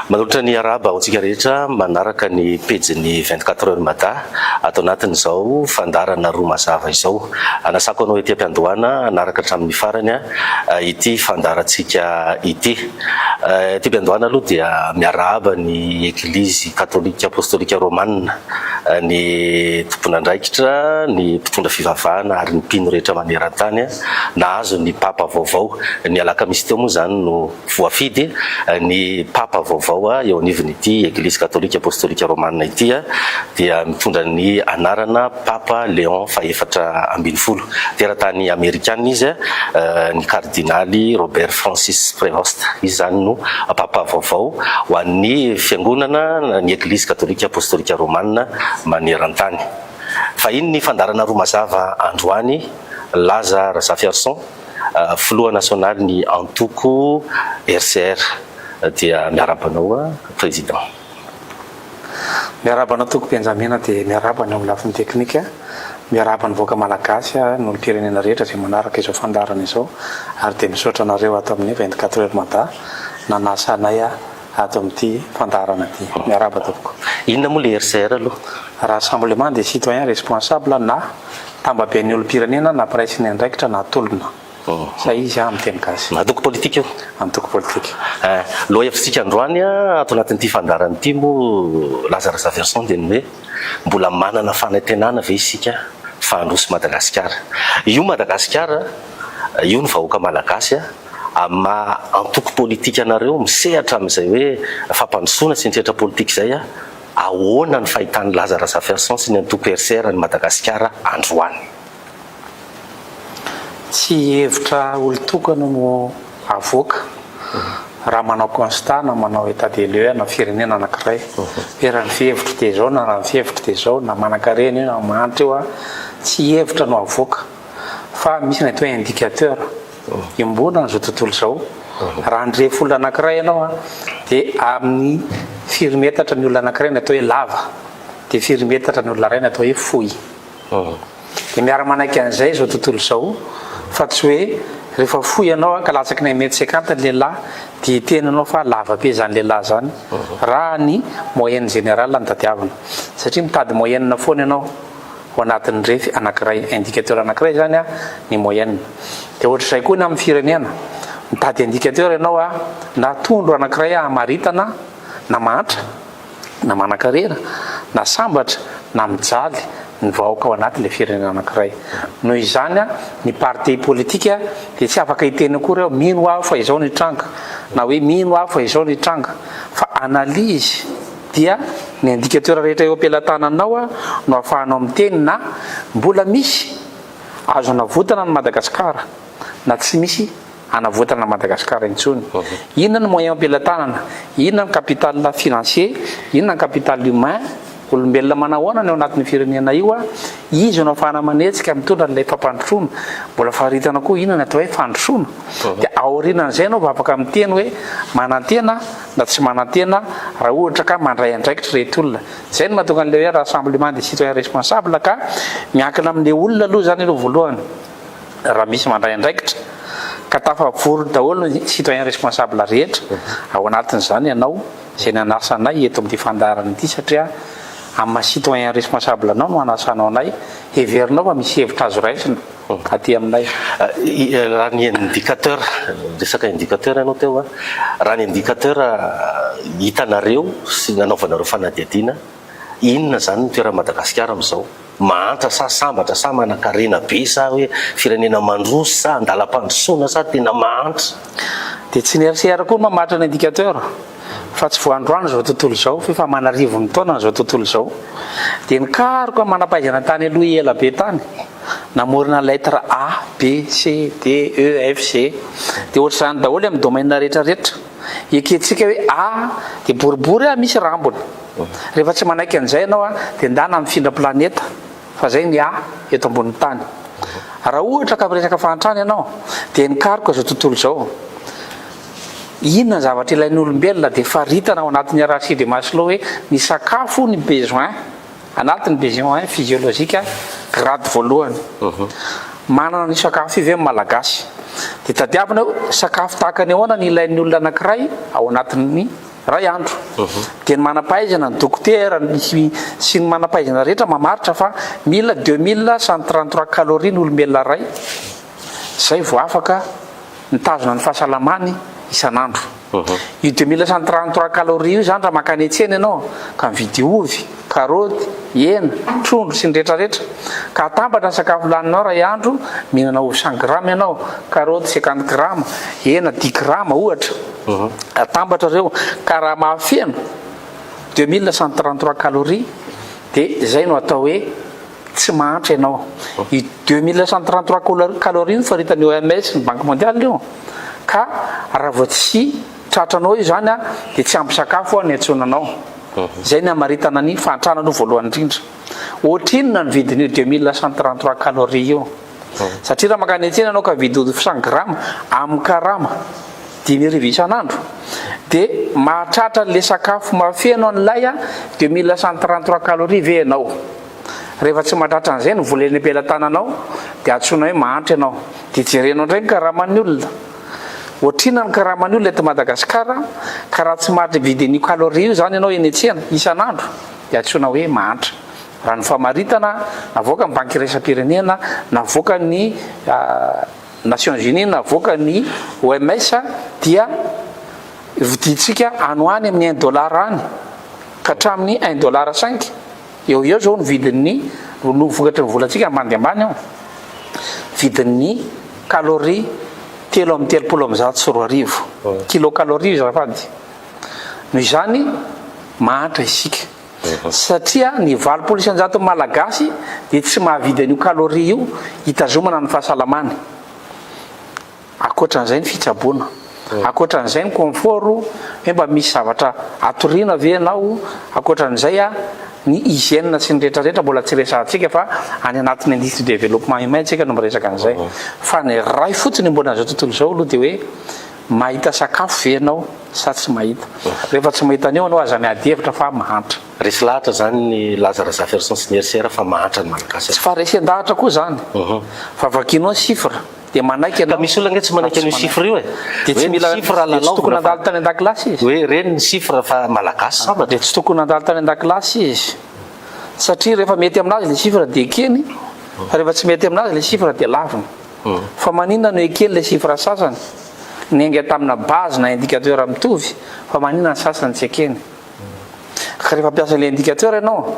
Manolotra ny arahaba ho antsika rehetra manaraka ny pejin'ny 24 heures mada ato anatin'izao fandaharana roa mazava izao. Anasako anao ety am-piandohana hanaraka hatramin'ny farany ity fandaharantsika ity. Ety am-piandohana aloha dia miarahaba ny Eglizy Katolika Apostolika Romana, ny tompon'andraikitra, ny mpitondra fivavahana ary ny mpino rehetra maneran-tany nahazo ny Papa vaovao. Ny alakamisy teo moa izany no voafidy ny Papa vaovao eo anivon'ity Eglizy Katolika Apostolika Romana ity dia mitondra ny anarana Papa Léon faha-14. Teratany Amerikana izy, ny Kardinaly Robert Francis Prevost. Izy izany no Papa vaovao ho an'ny Fiangonana ny Eglizy Katolika Apostolika Romana maneran-tany. Fahiny ny fandaharana roa mazava androany, Laza Razafiarison. Filoha nasionaly ny antoko RCR dia miarahaba anao Président. Miarahaba anao Toky Benjamina dia miarahaba ny eo amin'ny lafiny teknika, miarahaba ny vahoaka malagasy, ny olom-pirenena rehetra izay manaraka izao fandaharana izao ary dia misaotra anareo ato amin'ny 24 heures mada nanasa anay ato amin'ity fandaharana ity. Miarahaba tompoko. Inona moa ilay RCR aloha? Rassemblement des citoyens responsables na Tambaben'ny olom-pirenena nampiray ny andraikitra na tolona. Zay izy amin'ny teny gasy. Antoko politika io. Antoko politika. Eh, lohahevitsika androany ato anatin'ity fandaharana ity moa Laza Razaverson dia ny hoe mbola manana fanantenana ve isika fa handroso Madagasikara. Io Madagasikara io ny vahoaka malagasy amin'ny maha antoko politika anareo misehatra amin'izay hoe fampandrosoana sy ny sehatra politika izay Ahoana ny fahitan'i Laza Razafiarison sy ny antoko RCR an'i Madagasikara androany? Tsy hevitra olon-tokana no avoaka raha manao constat na manao état des lieux ana firenena anankiray. Hoe raha ny fihevitro dia izao na raha ny fihevitro dia izao, na manankarena io na mahantra io, tsy hevitra no avoaka fa misy ny atao hoe indicateur. Iombonana izao tontolo izao. Raha handrefy olona anankiray ianao dia amin'ny firy metatra ny olona anankiray no atao hoe lava, dia firy metatra ny olona iray no atao hoe fohy. Dia miara-manaiky an'izay izao tontolo izao fa tsy hoe rehefa fohy ianao ka latsaky ny un mètre cinquante ny lehilahy dia hiteny ianao fa lava be izany lehilahy izany raha ny moyenne générale no tadiavina. Satria mitady moyenne foana ianao. Ho anatin'ny refy anankiray, indicateur anankiray izany ny moyenne. Dia ohatr'izay koa ny amin'ny firenena. Mitady indicateur ianao na tondro anankiray hamaritana na mahantra, na manankarena, na sambatra, na mijaly ny vahoaka ao anatin'ilay firenena anankiray. Noho izany, ny parti politika dia tsy afaka hiteny akory aho mino aho fa izao no hitranga, na hoe mino aho fa izao no hitranga, fa analyse. Dia ny indicateur rehetra eo am-pelatananao no ahafahanao miteny na mbola misy azo anavotana an'i Madagasikara na tsy misy anavotana an'i Madagasikara intsony. Inona ny moyen am-pelatanana? Inona ny capital financier? Inona ny capital humain? Olombelona manahoana no eo anatin'io firenena io? Iza no ahafahana manetsika mitondra an'ilay fampandrosoana? Mbola faritana koa inona ny atao hoe fandrosoana? Dia aorianan'izay ianao vao afaka miteny hoe manantena na tsy manantena raha ohatra ka mandray andraikitra ireto olona. Izay no mahatonga an'ilay hoe rassemblement des citoyens responsables ka miankina amin'ilay olona aloha izany aloha voalohany raha misy mandray andraikitra ka tafavory daholo ny citoyens responsables rehetra ao anatin'izany ianao izay nanasa anay eto amin'ity fandaharana ity satria amin'ny maha citoyen responsable anao no anasanao anay heverinao fa misy hevitra azo raisina aty aminay. Raha ny indicateur, resaka indicateur ianao teo an, raha ny indicateur hitanareo sy nanaovanareo fanadihadiana, inona izany ny toeran'i Madagasikara amin'izao? Mahantra sa sambatra sa manankarena be sa hoe firenena mandroso sa andalam-pandrosoana sa tena mahantra? Dia tsy ny RCR koa no mamaritra ny indicateur fa tsy vao androany izao tontolo izao fa efa aman'arivony taona izao tontolo izao. Dia nikaroka manam-pahaizana tany aloha ela be tany namorona lettre A, B, C, D, E, F, G. Dia ohatr'izany daholo amin'ny domaine rehetra rehetra. Ekentsika hoe A dia boribory A misy rambony. Rehefa tsy manaiky an'izay ianao dia ndana mifindra planeta fa zay ny A eto ambonin'ny tany. Raha ohatra ka miresaka fahantrana ianao dia nikaroka izao tontolo izao. Inona ny zavatra ilain'ny olombelona dia faritana ao anatin'ny hiérarchie de Maslow hoe ny sakafo ny besoin. Anatin'ny besoin physiologique grade voalohany. Manana an'io sakafo io ve ny Malagasy? Dia tadiavina hoe sakafo tahaka ny ahoana ny ilain'ny olona anankiray ao anatin'ny iray andro. Dia ny manam-pahaizana, ny dokotera sy ny manam-pahaizana rehetra mamaritra fa mila 2133 calories ny olombelona iray izay vao afaka mitazona ny fahasalamany isan'andro. Io 2133 calories io izany raha mankany an-tsena ianao ka mividy ovy, karaoty, hena, trondro sy ny rehetrarehetra ka atambatra ny sakafo laninao iray andro, mihinana ovy cent grammes ianao, karaoty cinquante grammes, hena dix grammes ohatra, atambatra ireo ka raha mahafeno 2133 calories dia izay no atao hoe Tsy mahantra ianao. Io 2133 calories io faritan'ny OMS, ny Banque mondiale io. Ka raha vao tsy tratranao io izany dia tsy ampy sakafo ny antsoina anao. Izay ny hamaritana ny fahantrana aloha voalohany indrindra. Ohatrinona ny vidin'io 2133 calories io? Satria raha mankany an-tsena ianao ka mividy ovy cent grammes amin'ny karama 5000 isan'andro dia mahatratra an'ilay sakafo mahafeno an'ilay 2133 calories ve ianao? Rehefa tsy mahatratra an'izay ny vola eny am-pelatananao dia antsoina hoe mahantra ianao. Dia jerenao indray ny karaman'ny olona. Ohatrinona ny karaman'ny olona eto Madagasikara ka raha tsy mahatry mividy an'io calorie io izany ianao eny an-tsena isan'andro dia antsoina hoe mahantra. Raha ny famaritana navoakan'ny Banky Iraisam-pirenena, navoakan'ny Nations Unies, navoakan'ny OMS dia vidintsika any ho any amin'ny un dollar any ka hatramin'ny un dollar cinq. Eo ho eo izao ny vidin'ny no vokatry ny volantsika ambany dia ambany ao. Vidin'ny calorie 2133 kilocalorie azafady. Noho izany mahantra isika. Satria ny 80% Malagasy dia tsy mahavidy an'io calorie io hitazomana ny fahasalamany. Ankoatran'izay ny fitsaboana. Ankoatran'izay ny confort, hoe mba misy zavatra atoriana ve ianao, ankoatran'izay ny hygiène sy ny rehetra rehetra mbola tsy resahantsika fa any anatin'ny indice de développement humain tsika no miresaka an'izay. Fa ny iray fotsiny iombonan'izao tontolo izao aloha dia hoe mahita sakafo ve ianao sa tsy mahita. Rehefa tsy mahita an'io ianao aza miady hevitra fa mahantra. Resy lahatra izany ny Laza Razafiarison sy ny RCR fa mahantra ny Malagasy. Tsy faharesen-dahatra koa izany fa vakianao ny chiffre. Dia manaiky ianao. Ka misy olona ange tsy manaiky an'io chiffre io e. Dia tsy mila chiffre dia tsy tokony lalaovina fa nandalo tany an-dakilasy izy. Hoe ireny ny chiffre fa malagasy sambatra. Dia tsy tokony nandalo tany an-dakilasy izy. Satria rehefa mety aminazy ilay chiffre dia ekeny, fa rehefa tsy mety aminazy ilay chiffre dia laviny. Fa maninona no ekeny ilay chiffre sasany, niainga tamina base na indicateur mitovy, fa maninona ny sasany tsy ekeny. Ka rehefa hampiasa ilay indicateur ianao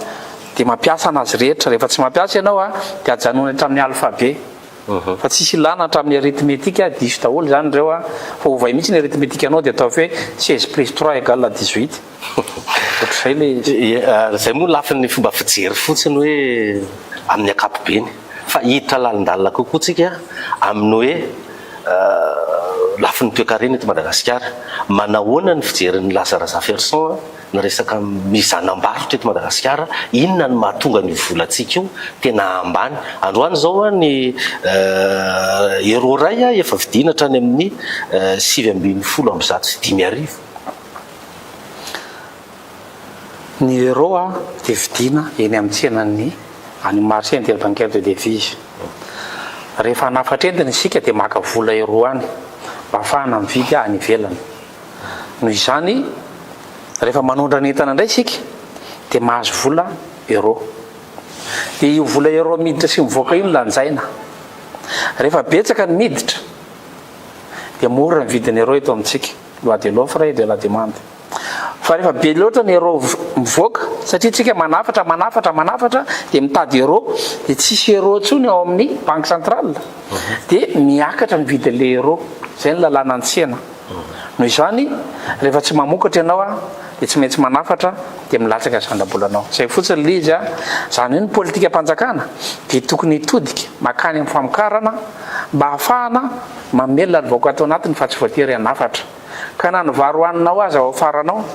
dia mampiasa anazy rehetra, rehefa tsy mampiasa ianao dia ajanony hatramin'ny alphabet. Fa tsisy ilana hatramin'ny arithmétique, diso daholo izany ireo a! Fa ovay mihitsy ny arithmétique anao dia ataovy hoe seize plus trois égale à dix huit. Ohatr'izay ilay izy. Izay moa lafiny fomba fijery fotsiny hoe amin'ny ankapobeny. Fa hiditra lalindalina kokoa tsika amin'ny hoe lafiny toekarena eto Madagasikara. Manahoana ny fijerin'i Laza Razafiarison ny resaka mizanam-barotra eto Madagasikara, inona no mahatonga an'io volantsika io tena ambany? Androany izao ny euro iray efa vidiana hatrany amin'ny 159. Ny euro dia vidiana eny amin'ny tsenan'ny any marché interbancaire de devise. Rehefa hanafatra entana isika dia maka vola euro any mba hahafahana mividy any ivelany. Noho izany, rehefa manondrana entana indray isika dia mahazo vola euro. Dia io vola euro miditra sy mivoaka io no lanjaina. Rehefa betsaka ny miditra dia mora ny vidin'ny euro eto amintsika, loi de l'offre et de la demande. Fa rehefa be loatra ny euro mivoaka, satria tsika manafatra, manafatra, manafatra, dia mitady euro, dia tsisy euro intsony ao amin'ny banque centrale, dia miakatra ny vidin'ilay euro. Izay ny lalànan'ny tsena. Noho izany, rehefa tsy mamokatra ianao dia tsy maintsy manafatra dia milatsaka ny sandam-bolanao. Izay fotsiny ilay izy. Izany hoe ny politikam-panjakana dia tokony hitodika mankany amin'ny famokarana mba hahafahana mamelona ny vahoaka ato anatiny fa tsy voatery hanafatra. Ka na ny vary hohaninao aza ao afaranao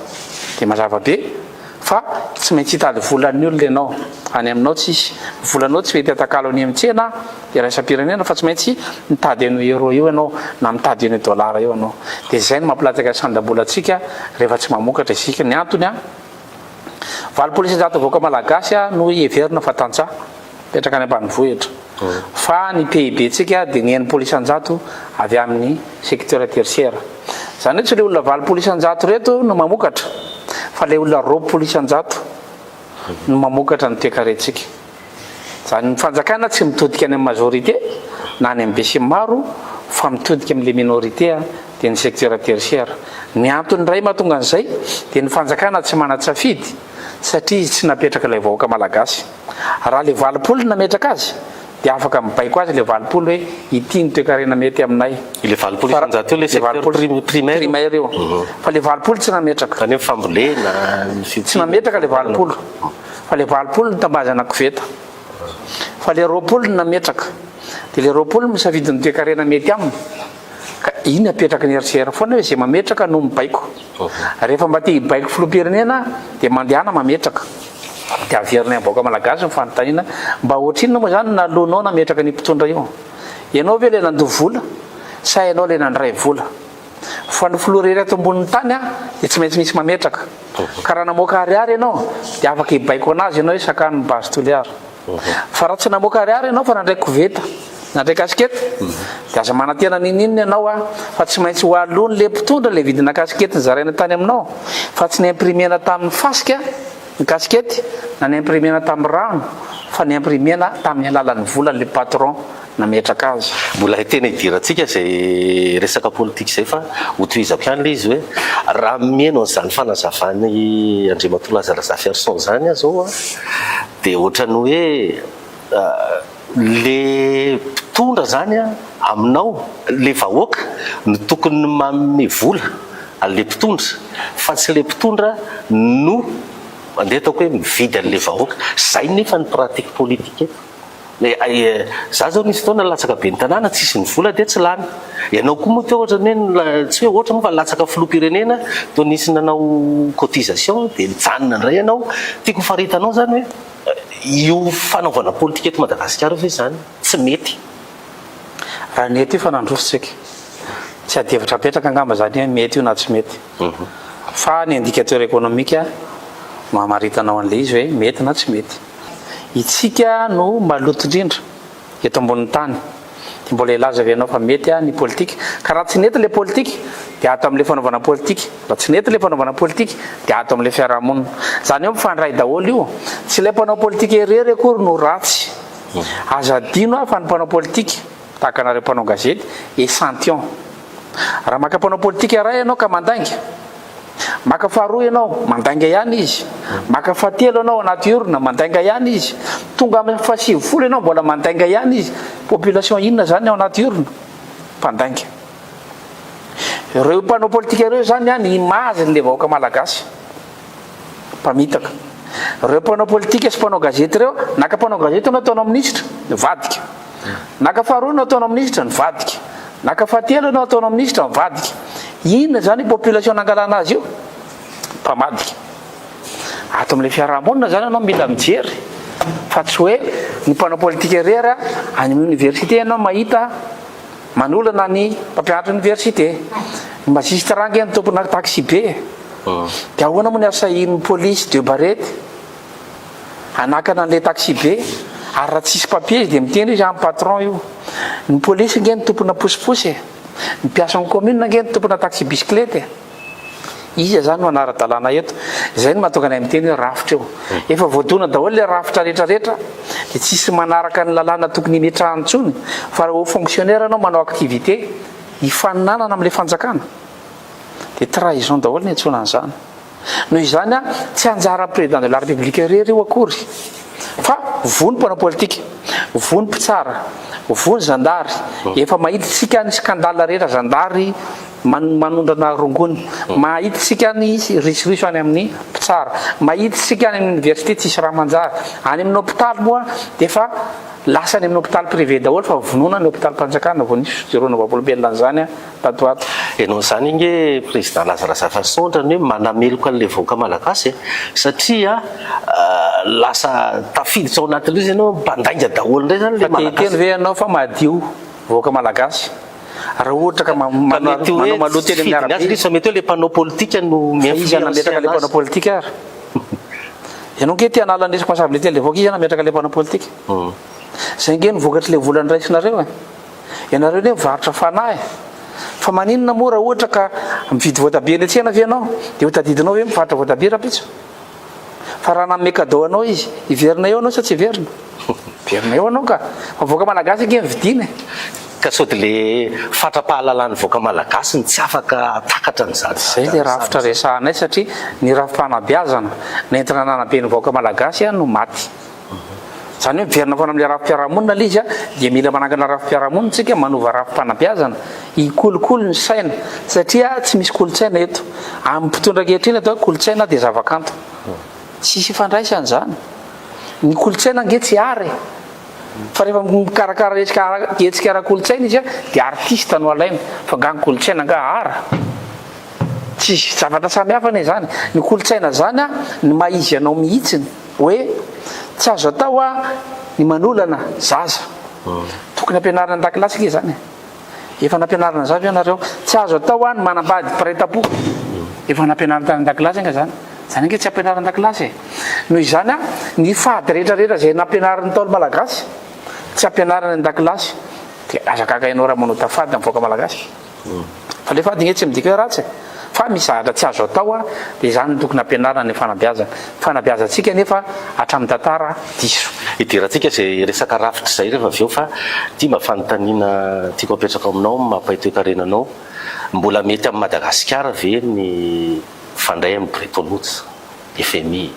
dia mazava be fa tsy maintsy hitady volan'ny olona ianao. Any aminao tsisy. Ny volanao tsy mety atakalo any amin'ny tsena iraisam-pirenena fa tsy maintsy mitady an'io euro io ianao na mitady an'io dollar io ianao. Dia izay no mampilatsaka ny sandam-bolantsika rehefa tsy mamokatra isika. Ny antony an, 80% vahoaka malagasy no heverina fa tantsaha, mipetraka any ambanivohitra. Fa ny PIB-ntsika dia ny 60% avy amin'ny secteur tertiaire. Izany hoe tsy ilay olona 80% ireto no mamokatra fa ilay olona 20% no mamokatra ny toekarentsika. Izany ny fanjakana tsy mitodika any amin'ny majorité na any amin'ny besinimaro fa mitodika amin'ilay minorité dia ny secteur tertiaire. Ny antony iray mahatonga an'izay dia ny fanjakana tsy manan-tsafidy satria izy tsy napetraka ilay vahoaka malagasy. Raha ilay 80 no nametraka azy dia afaka mibaiko azy ilay 80 hoe ity ny toekarena mety aminay. Ilay 80% io ilay secteur primaire io. Primaire io. Fa ilay 80 tsy nametraka. Izany hoe ny fambolena, ny fiompiana. Tsy nametraka ilay 80. Fa le 80 no tambazana koveta. Fa le 20 no nametraka. Dia le 20 misafidy ny toekarena mety aminy. Ka iny apetraky ny RCR foana hoe izay mametraka no mibaiko. Rehefa mba te hibaiko filoham-pirenena dia mandehana mametraka. Dia averinay amin'ny vahoaka malagasy ny fanontaniana, mba ohatrinona moa izany no naloanao nametraka an'io mpitondra io? Ianao ve ilay nandoa vola sa ianao ilay nandray vola? Fa ny filoha irery ato ambonin'ny tany dia tsy maintsy misy mametraka. Ka raha namoaka ariary ianao dia afaka hibaiko anazy ianao hoe sakano ny base Toliara. Fa raha tsy namoaka ariary ianao fa nandray koveta, nandray kasikety dia aza manantena n'inon'inona ianao a, fa tsy maintsy ho aloan'ilay mpitondra ilay vidina kasikety nozaraina tany aminao fa tsy ni-imprimer-na tamin'ny fasika ny kasikety na ni-imprimer-na tamin'ny rano fa ni-imprimer-na tamin'ny alalan'ny volan'ilay patron nametraka azy. Mbola tena idirantsika izay resaka politika izay fa hotohizako ihany ilay izy hoe raha mihaino an'izany fanazavan'i Andriamatoa Laza Razafiarison izany aho izao dia ohatran'ny hoe le mpitondra izany aminao, le vahoaka no tokony manome vola an'ilay mpitondra fa tsy ilay mpitondra no andeha ataoko hoe mividy an'ilay vahoaka. Izay nefa ny pratique politique eto. Za zao nisy fotoana nilatsaka ben'ny tanàna tsisy ny vola dia tsy lany. Ianao koa moa teo ohatran'ny hoe tsy hoe ohatra moa fa nilatsaka filoham-pirenena toa nisy nanao cotisation dia nijanona indray ianao. Tiako ho faritanao izany hoe io fanaovana politika eto Madagasikara io ve izany tsy mety? Raha nety io fa nandroso tsika. Tsy adihevitra apetraka angamba izany hoe mety io na tsy mety. Fa ny indicateur économique no hamaritanao an'ilay izy hoe mety na tsy mety. Itsika no maloto indrindra eto ambonin'ny tany. Dia mbola hilaza ve ianao fa mety ny politika? Ka raha tsy nety ilay politika dia ato amin'ilay fanaovana politika. Raha tsy nety ilay fanaovana politika dia ato amin'ilay fiarahamonina. Izany hoe mifandray daholo io. Tsy ilay mpanao politika irery akory no ratsy. Aza adino fa ny mpanao politika, tahaka anareo mpanao gazety, echantillon. Raha maka mpanao politika iray ianao ka mandainga, Maka faharoa ianao, mandainga ihany izy. Maka fahatelo ianao anaty urne, mandainga ihany izy. Tonga amin'ny faha-90 ianao, mbola mandainga ihany izy. Population inona izany ao anaty urne? Mpandainga. Ireo mpanao politika ireo izany ny image-n'ilay vahoaka malagasy. Mpamitaka. Ireo mpanao politika sy mpanao gazety ireo, naka mpanao gazety ianao ataonao minisitra, nivadika. Naka faharoa ianao ataonao minisitra, nivadika. Naka fahatelo ianao ataonao minisitra, nivadika. Inona izany io population nangalana azy io? Mpamadika. Ato amin'ilay fiarahamonina izany ianao mila mijery fa tsy hoe ny mpanao politika irery, any amin'ny université ianao mahita manolana ny mpampianatra université. Ny magistrat ange no tompona taxi-be. Dia ahoana moa ny asahian'ny polisy de barety hanakana an'ilay taxi-be ary raha tsisy papier izy dia miteny izy amin'ny patron io. Ny polisy ange no tompona posiposy e. Ny mpiasan'ny commune ange no tompona taxi-bisikileta e. Iza izany no hanara-dalàna eto? Izay no mahatonga anay miteny hoe rafitra io. Efa voadona daholo ilay rafitra rehetrarehetra dia tsisy manaraka ny lalàna tokony himetrahany intsony fa raha haut fonctionnaire ianao manao activité hifaninanana amin'ilay fanjakana Dia trahison daholo ny antsoina an'izany. Noho izany, tsy anjaran'ny président de la république irery io akory fa voa ny mpanao politika, voa ny mpitsara, voa ny zandary. Efa mahita isika ny scandale rehetra zandary manondrana rongony, mahita isika ny risoriso any amin'ny mpitsara, mahita isika any amin'ny université tsisy raha manjary, any amin'ny hopitaly moa dia efa lasa any amin'ny hopitaly privé daholo fa vonoina ny hopitalim-panjakana vao nisy fijoroana vavolombelona an'izany. Tato ho ato. Enao izany ange Président Laza Razafiarison otrany hoe manameloka an'ilay vahoaka malagasy e! Satria lasa tafiditra ao anatin'ilay izy ianao mpandainga daholo indray izany ilay Fa te malagasy. hiteny ve ianao fa madio vahoaka malagasy raha ohatra ka Ka mety hoe manao maloto tsy eny amin'ny fidiny azy arabe ilay izy fa mety hoe ilay mpanao politika no Fa iza mi-influencer nametraka ilay anazy. mpanao politika ary? Ianao nge te hanala ny responsabilité an'ilay vahoaka, iza nametraka ilay mpanao politika? Zay nge no vokatr'ilay vola noraisinareo e! Ianareo anie mivarotra fanahy e! Fa maninona moa raha ohatra ka mividy voatabia eny an-tsena ve ianao dia ho tadidinao ve mivarotra voatabia rahampitso? Fa raha nanome cadeau anao izy, hiverina eo ianao sa tsy hiverina? Hiverina eo ianao ka! Fa vahoaka malagasy ange no vidiana e! Ka sao dia le fatra-pahalalan'ny vahoaka malagasy no tsy afaka hahatakatra an'izany Izay ilay rafitra resahanay satria ny rafi-panabeazana nentina nanabe ny vahoaka malagasy no maty. Izany hoe miverina foana amin'ilay rafi-piarahamonina ilay izy dia mila manangana rafi-piarahamonina isika, manova rafi-panabeazana, hikolokolo ny saina satria tsy misy kolontsaina eto. Amin'ny mpitondra ankehitriny atao hoe kolontsaina dia zava-kanto. Tsisy ifandraisany izany. Ny kolontsaina ange tsy art e! Fa rehefa mikarakara hetsika hetsika ara-kolontsaina izy dia artiste no alaina. Fa nga ny kolontsaina nga art? Tsisy zavatra samy hafa anie izany. Ny kolontsaina izany ny maha izy anao mihitsiny. Hoe tsy azo atao ny manolana zaza. Tokony ampianarina an-dakilasy ange izany e. Efa nampianarina an'izany ve ianareo? Tsy azo atao ny manambady mpiray tampo. Efa nampianarina tany an-dakilasy ange izany. Izany ange tsy ampianarina an-dakilasy e. Noho izany, ny fady rehetra rehetra izay nampianarin'ny Ntaolo malagasy, tsy ampianarina any an-dakilasy. Dia aza gaga ianao raha manota fady amin'ny vahoaka malagasy. Fa le fady nge tsy midika hoe ratsy e! Fa misy zavatra tsy azo atao a, dia izany no tokony ampianarina ny fanabeazana. Fanabeazantsika anefa hatramin'ny tantara diso. Hidirantsika izay resaka rafitra izay rehefa avy eo fa ity mba fanontaniana tiako apetraka aminao amin'ny maha mpahay toekarena anao, mbola mety amin'i Madagasikara ve ny mifandray amin'ny Bretton Woods, FMI,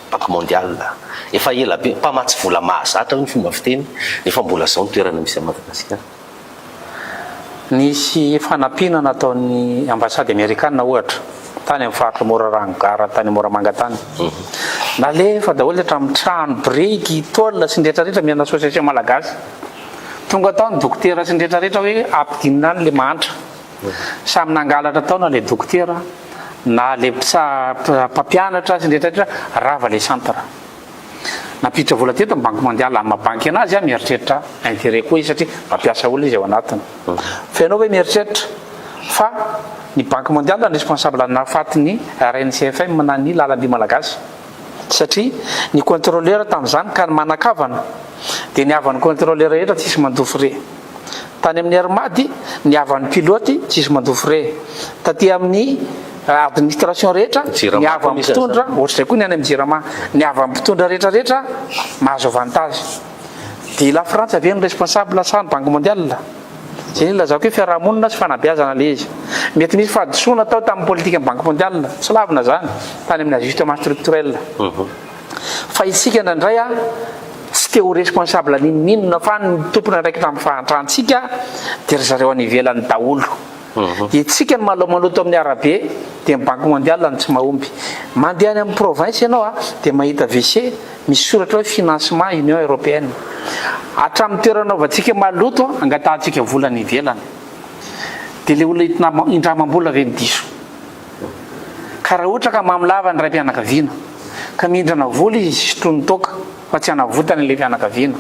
Banque Mondiale? Efa ela be, mpamatsy vola mahazatra hoy ny fomba fiteny nefa mbola izao ny toerana misy an'i Madagasikara. Nisy fanampiana nataon'ny ambasady amerikana ohatra, tany amin'ny faritra Morarano gara tany Moramanga tany. Nalefa daholo hatramin'ny trano, biriky, tôle sy ny rehetra rehetra miana association malagasy. Tonga tao ny dokotera sy ny rehetra rehetra hoe ampidinina any le mahantra. Samy nangalatra tao na le dokotera na le mpampianatra sy ny rehetra rehetra, rava le centre. Nampiditra vola teto ny banque mondiale, amin'ny maha banky anazy aho mieritreritra intérêt koa izy satria mampiasa olona izy ao anatiny. Fa ianao ve mieritreritra fa ny banque mondiale no responsable nahafaty ny RNCFM na ny lalamby malagasy? Satria ny contrôleur tamin'izany ka ny manan-kavana dia ny havan'ny contrôleur rehetra tsisy mandoa frais. Tany amin'ny Air Mad, ny havan'ny pilote tsisy mandoa frais. Taty amin'ny administration rehetra, ny havan'ny mpitondra, ohatr'izay koa ny any amin'ny Jirama, ny havan'ny mpitondra rehetra rehetra mahazo avantage. Dia i La Frantsa ve no responsable sa ny Banque Mondiale? Izay no ilazako hoe fiarahamonina sy fanabeazana ilay izy. Mety nisy fahadisoana tao tamin'ny politikan'ny Banque Mondiale, tsy lavina izany, tany amin'ny ajustement structurel. Fa isika indraindray a, tsy te ho responsable n'inon'inona fa ny tompon'andraikitra amin'ny fahantrantsika dia ry zareo any ivelany daholo. Dia isika no malomaloto amin'ny arabe dia ny banque mondiale no tsy mahomby. Mandeha any amin'ny province ianao a, dia mahita WC misy soratra hoe financement Union Européenne. Hatramin'ny toerana anaovantsika maloto angatahantsika vola any ivelany. Dia ilay olona indramam-bola ve no diso? Ka raha ohatra ka mamo lava ny raim-pianakaviana, ka mihindrana vola izy hisotroany toaka fa tsy hanavotany ilay fianakaviana,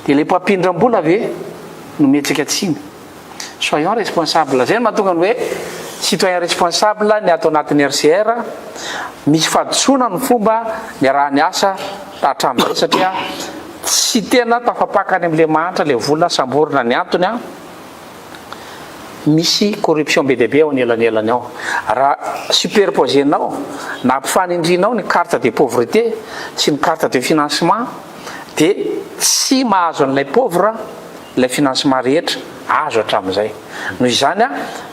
dia ilay mpampindram-bola ve no mihetsika tsiny? Soyons responsables. Izay no mahatonga ny hoe citoyen responsable ny ato anatin'ny RCR, misy fahadisoana ny fomba niaraha-niasa hatramin'izay satria tsy tena tafapaka any amin'ilay mahantra ilay vola samborina ny antony an! Misy corruption be dia be ao anelanelany ao. Raha superposer-nao na ampifanindrianao ny carte de pauvreté sy ny carte de financement dia tsy mahazo an'ilay pauvre ilay financement rehetra azo hatramin'izay. Noho izany,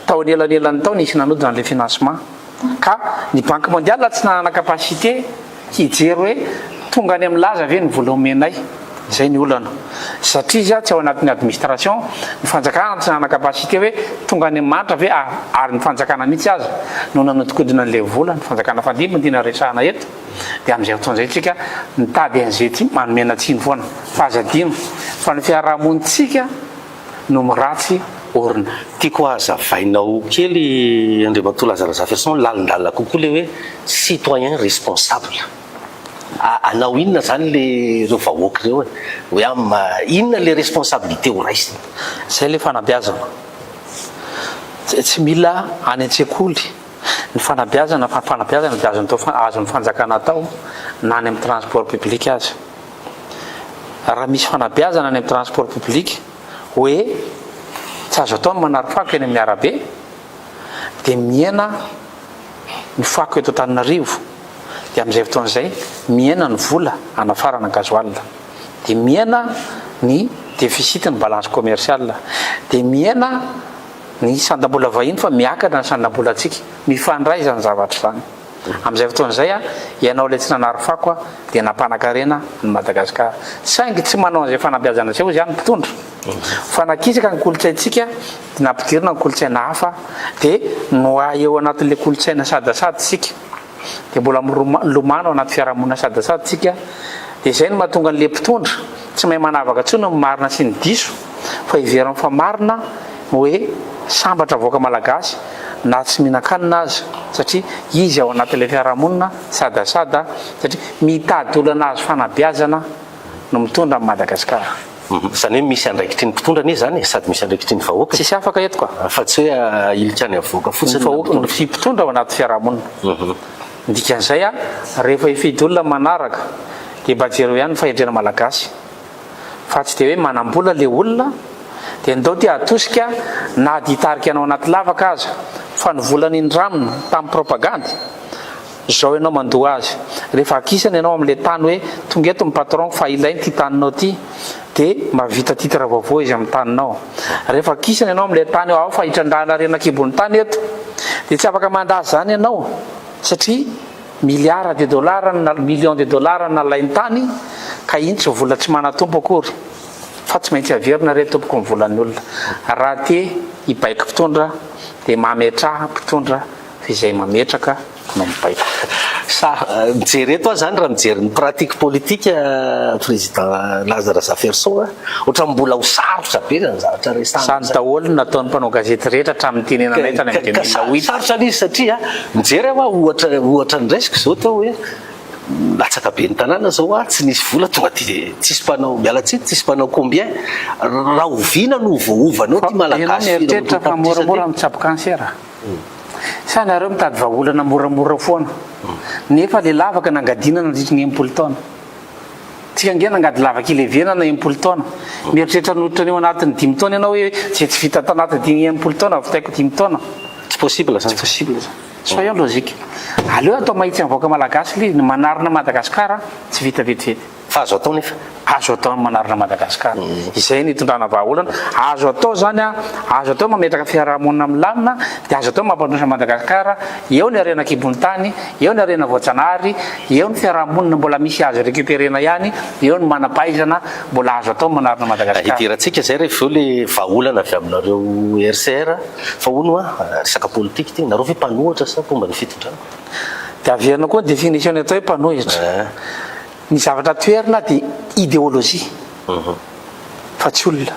tao anelanelany tao nisy nanodina an'ilay financement. Ka ny banque mondiale tsy nanana capacité hijery hoe tonga any amin'ny laza ve ny vola omenay. Izay ny olana. Satria izy tsy ao anatin'ny administration, ny fanjakana tsy nanana capacité hoe tonga any amin'ny mahantra ve ary ny fanjakana mihitsy aza no nanodikodina an'ilay vola, ny fanjakana fandimby no tiana resahana eto. Dia amin'izay fotoana izay tsika mitady an'izay tsy manomena tsiny foana. Fa aza adino fa ny fiarahamonintsika no miratsy orina. Tiako hazavainao kely Andriamatoa Laza Razafiarison lalindalina kokoa le hoe citoyen responsable. Hanao inona zany le ireo vahoaka ireo e? Hoe am inona le responsabilité ho raisiny? Zay le fanabeazana. Tsy mila any an-tsekoly. Ny fanabeazana, fa ny fanabeazana dia azon'ny atao, azon'ny fanjakana atao na any amin'ny transport public aza. Raha misy fanabeazana any amin'ny transport public hoe tsy azo atao ny manary fako eny amin'ny arabe dia mihena ny fako eto Antananarivo dia amin'izay fotoana izay mihena ny vola hanafarana gasoil dia mihena ny déficit ny balance commerciale dia mihena ny sandam-bola vahiny fa miakatra ny sandam-bolantsika. Mifandray izany zavatra izany. Amin'izay fotoana izay, ianao ilay tsy nanary fako dia nampanakarena an'i Madagasikara. Saingy tsy manao an'izay fanabeazana izay hozy ny mpitondra. Fa nakisaka ny kolontsaintsika dia nampidirina ny kolontsaina hafa dia noahy eo anatin'ilay kolontsaina sadasada isika. Dia mbola milomano ao anaty fiarahamonina sadasada isika. Dia izay no mahatonga an'ilay mpitondra tsy mahay manavaka intsony ny marina sy ny diso fa heveriny fa marina ny hoe sambatra vahoaka malagasy na tsy mihinan-kanina aza satria izy ao anatin'ilay fiarahamonina sadasada satria mitady olona nahazo fanabeazana no mitondra an'i Madagasikara. Izany hoe misy andraikitry ny mpitondra anie izany e, sady misy andraikitry ny vahoaka e. Tsisy afaka eto ka. Fa tsy hoe ahilika any avoaka fotsiny ny mpitondra. Ny mpitondra ao anaty fiarahamonina. Ny dikan'izay rehefa hifidy olona manaraka dia mba jereo ihany ny fahendrena malagasy. Fa tsy dia hoe manam-bola le olona dia ndao ty hatosika na dia hitarika anao anaty lavaka aza fa ny vola nindramina tamin'ny propagandy zao ianao mandoa azy. Rehefa akisana ianao amin'le tany hoe tonga eto ny patron-ko fa ilainy ty taninao ty dia mahavita titre vaovao izy amin'ny taninao. Rehefa akisana ianao amin'le tany ao fa hitrandrahana harena an-kibon'ny tany eto dia tsy afaka mandà zany ianao satria Milliards de dollars na millions de dollars nalainy tany ka iny tsy vola tsy manatompo akory fa tsy maintsy averina re tompoko ny volan'ny olona. Raha te hibaiko mpitondra dia mametraha mpitondra fa izay mametraka no mibaiko. Sa mijery eto aho zany raha mijery ny pratique politique président Laza Razafiarison a, ohatran'ny mbola ho sarotra be zany zavatra resahana Zany zany. daholo no nataon'ny mpanao gazety rehetra hatramin'ny nitenenanay tany amin'ny Ka 2008. sarotra ilay izy satria mijery aho ohatra ohatra ny raisiko izao teo hoe latsaka be ny tanàna izao aho tsy nisy vola tonga dia tsisy mpanao miala tsiny tsisy mpanao combien rahoviana no voaovanao Fa ity ianao malagasy mieritreritra fa 24 tapitrisa moramora ity? mitsabo cancer? Sa nareo mitady vahaolana moramora foana nefa le lavaka nangadina nandritry ny 60 taona? Tsika ange nangady lavaka ilevenana 60 taona. Mieritreritra hanolotra an'io anatin'ny dimy taona ianao hoe izay tsy vita tanatin'ny dimy 60 taona vitaiko dimy taona. Tsy possible zany. Tsy possible zany. Soyons logique. Aleo atao mahitsy amin'ny vahoaka malagasy ilay izy, ny manarina Madagascar tsy vita vetivety. Fa azo atao nefa. Azo atao ny manarina Madagascar. Izay no itondrana vahaolana. Azo atao izany an, azo atao mametraka fiarahamonina milamina, dia azo atao mampandroso an'i Madagascar, eo ny harena an-kibon'ny tany, eo ny harena voajanahary, eo ny fiarahamonina mbola misy azo recuperer-na ihany, eo ny manam-pahaizana mbola azo atao manarina Madagascar. Hidirantsika izay rehefa avy eo ilay vahaolana avy aminareo RCR, fa hono hoa, resaka politika ity, nareo ve mpanohitra sa mpomba ny fitondrana? Dia averina koa ny définition ny atao hoe mpanohitra. Ny zavatra toherina dia idéologie fa tsy olona.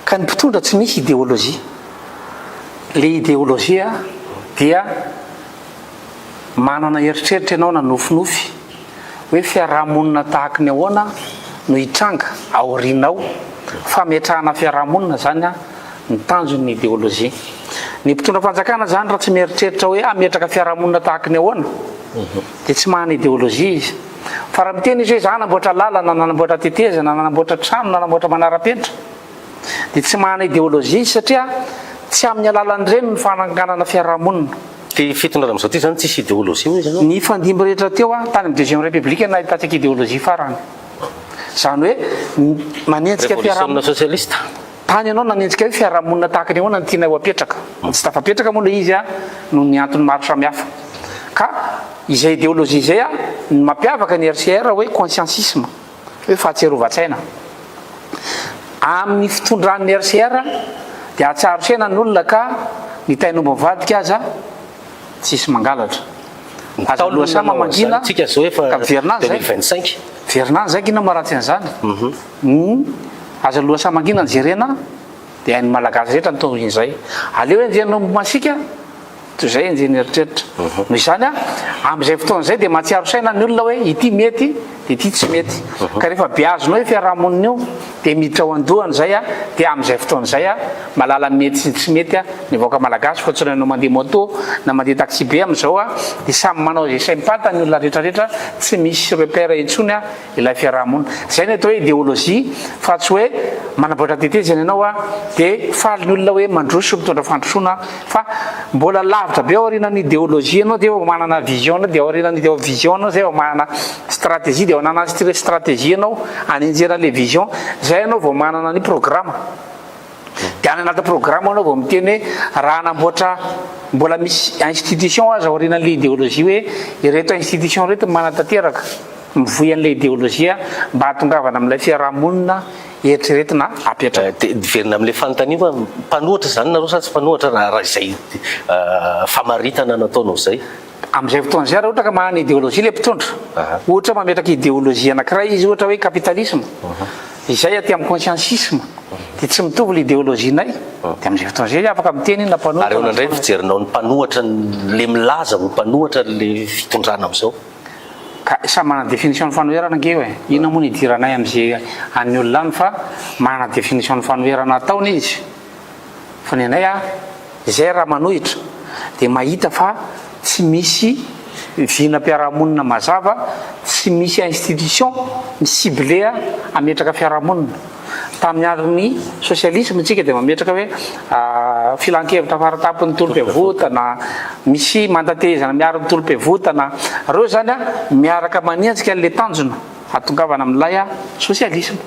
Ka ny mpitondra tsy misy idéologie. Le idéologie dia manana eritreritra ianao na nofinofy hoe fiarahamonina tahaky ny ahoana no hitranga aorianao. Fametrahana fiarahamonina zany ny tanjon'ny idéologie. Ny mpitondra fanjakana zany raha tsy mieritreritra hoe hametraka fiarahamonina tahaky ny ahoana dia tsy manana idéologie izy. Fa raha miteny izy hoe za hanamboatra lalana, nanamboatra tetezana, nanamboatra trano, nanamboatra manara-penitra dia tsy manana idéologie izy satria tsy amin'ny alalan'ireny ny fananganana fiarahamonina. Ity fitondrana amin'izao ity izany tsisy idéologie hoy izy ianao? Ny fandimby rehetra teo tany amin'ny deuxième république no nahitantsika idéologie farany. Izany hoe manenjika fiarahamonina. Révolution socialiste. Tany ianao nanenjika hoe fiarahamonina tahaka ny ahoana no tianay ho apetraka. Tsy tafapetraka moa ilay izy noho ny antony maro samihafa. Ka izay idéologie izay no mampiavaka ny RCR hoe consciencisme, hoe fahatsiarovan-tsaina. Amin'ny fitondran'ny RCR dia hahatsiaro saina ny olona ka ny tain'omby mivadika aza tsisy mangalatra. Aza Ntaolo loha no sama nanao mangina an'izany, tsika zao efa ka miverina any zay. 2025. Miverina any zay k'inona maharatsy an'izany. Ny aza lohasaha mangina no jerena dia hain'ny Malagasy rehetra ny tohin'izay. Aleo enjehin'ny omby masiaka toy izay enjehin'ny eritreritra. Noho izany, amin'izay fotoana izay dia mahatsiaro saina ny olona hoe ity mety, dia ity tsy mety. Ka rehefa beazinao io fiarahamonina io dia miditra ao an-dohany izay dia amin'izay fotoana izay mahalala ny mety sy ny tsy mety ny vahoaka malagasy fa tsy ianao mandeha moto na mandeha taxi be amin'izao dia samy manao izay saim-pantany ny olona rehetra rehetra tsy misy repère intsony ilay fiaraha-monina. Izay ny atao hoe idéologie fa tsy hoe manamboatra tetezana ianao dia faly ny olona hoe mandroso mitondra fandrosoana fa mbola lavitra be aorianan'ny idéologie ianao dia vao manana vision dia aorianan'ny vision anao zay vao manana stratégie dia manana stratégie ianao anenjehana le vision zay ianao vao manana ny programme. Dia any anaty programme anao vao miteny hoe raha hanamboatra mbola misy institution aza aorianan'ilay idéologie hoe ireto institution ireto no manatanteraka, mivoy an'ilay idéologie mba hahatongavana amin'ilay fiaraha-monina eritreretina hapetraka. Dia miverina amin'ilay fanontaniana hoe mpanohitra izany nareo sa tsy mpanohitra raha izay famaritana nataonao izay? Amin'izay fotoana izay raha ohatra ka manana idéologie ilay mpitondra, ohatra mametraka idéologie anankiray izy ohatra hoe capitalisme, izay aty amin'ny consciencisme, dia tsy mitovy ilay idéologie-nay, dia amin'izay fotoana izay afaka miteny na mpanohitra Ary ahoana indray ny fijerinao ny mpanohatra, ilay milaza ho mpanohitra ilay fitondrana amin'izao? Ka samy manana définition ny fanoherana ange io e! Inona moa no idiranay amin'izay an'ny olona any fa manana définition ny fanoherana ataony izy. Fa ny anay a, izay raha manohitra dia mahita fa tsy misy vinam-piarahamonina mazava, tsy misy institution mi-cibler hametraka fiarahamonina. Tamin'ny andron'ny socialisme tsika dia mametraka hoe filan-kevitra faratampon'ny tolom-piavotana, misy mandatehezana miaro ny tolom-piavotana. Ireo izany a, miaraka manenjika an'ilay tanjona hahatongavana amin'ilay socialisme.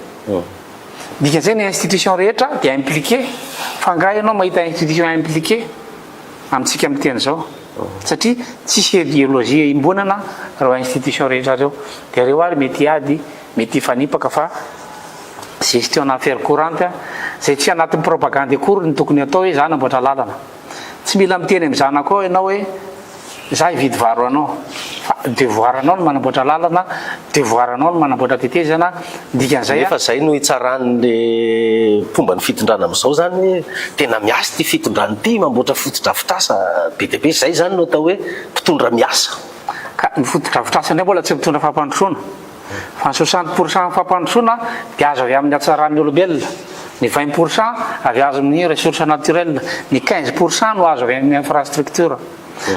Dikan'izay ny institution rehetra dia impliqué, fa angaha ianao mahita institution impliqué amintsika miteny izao? Satria tsisy ideologie iombonana ireo institution rehetra ireo. Dia ireo ary mety hiady, mety hifanipaka fa gestion affaire courante izay tsy anatin'ny propagande akory no tokony atao hoe za namboatra lalana. Tsy mila miteny amin'ny zanakao ianao hoe za hividy vary ho anao fa devoir anao ny manamboatra lalana, devoir anao ny manamboatra tetezana, ny dikan'izay Nefa zay no hitsaran'ny mpomba ny fitondrana amin'izao zany hoe tena miasa ity fitondrana ity, mamboatra fotodrafitrasa be dia be, zay zany no atao hoe mpitondra miasa. Ka ny fotodrafitrasa indray mbola tsy mitondra fampandrosoana. Fa ny 60 pour cent fampandrosoana dia azo avy amin'ny hatsaran'ny olombelona, ny 20 pour cent avy azo amin'ny ressources naturelles, ny 15 pour cent no azo avy amin'ny infrastructure.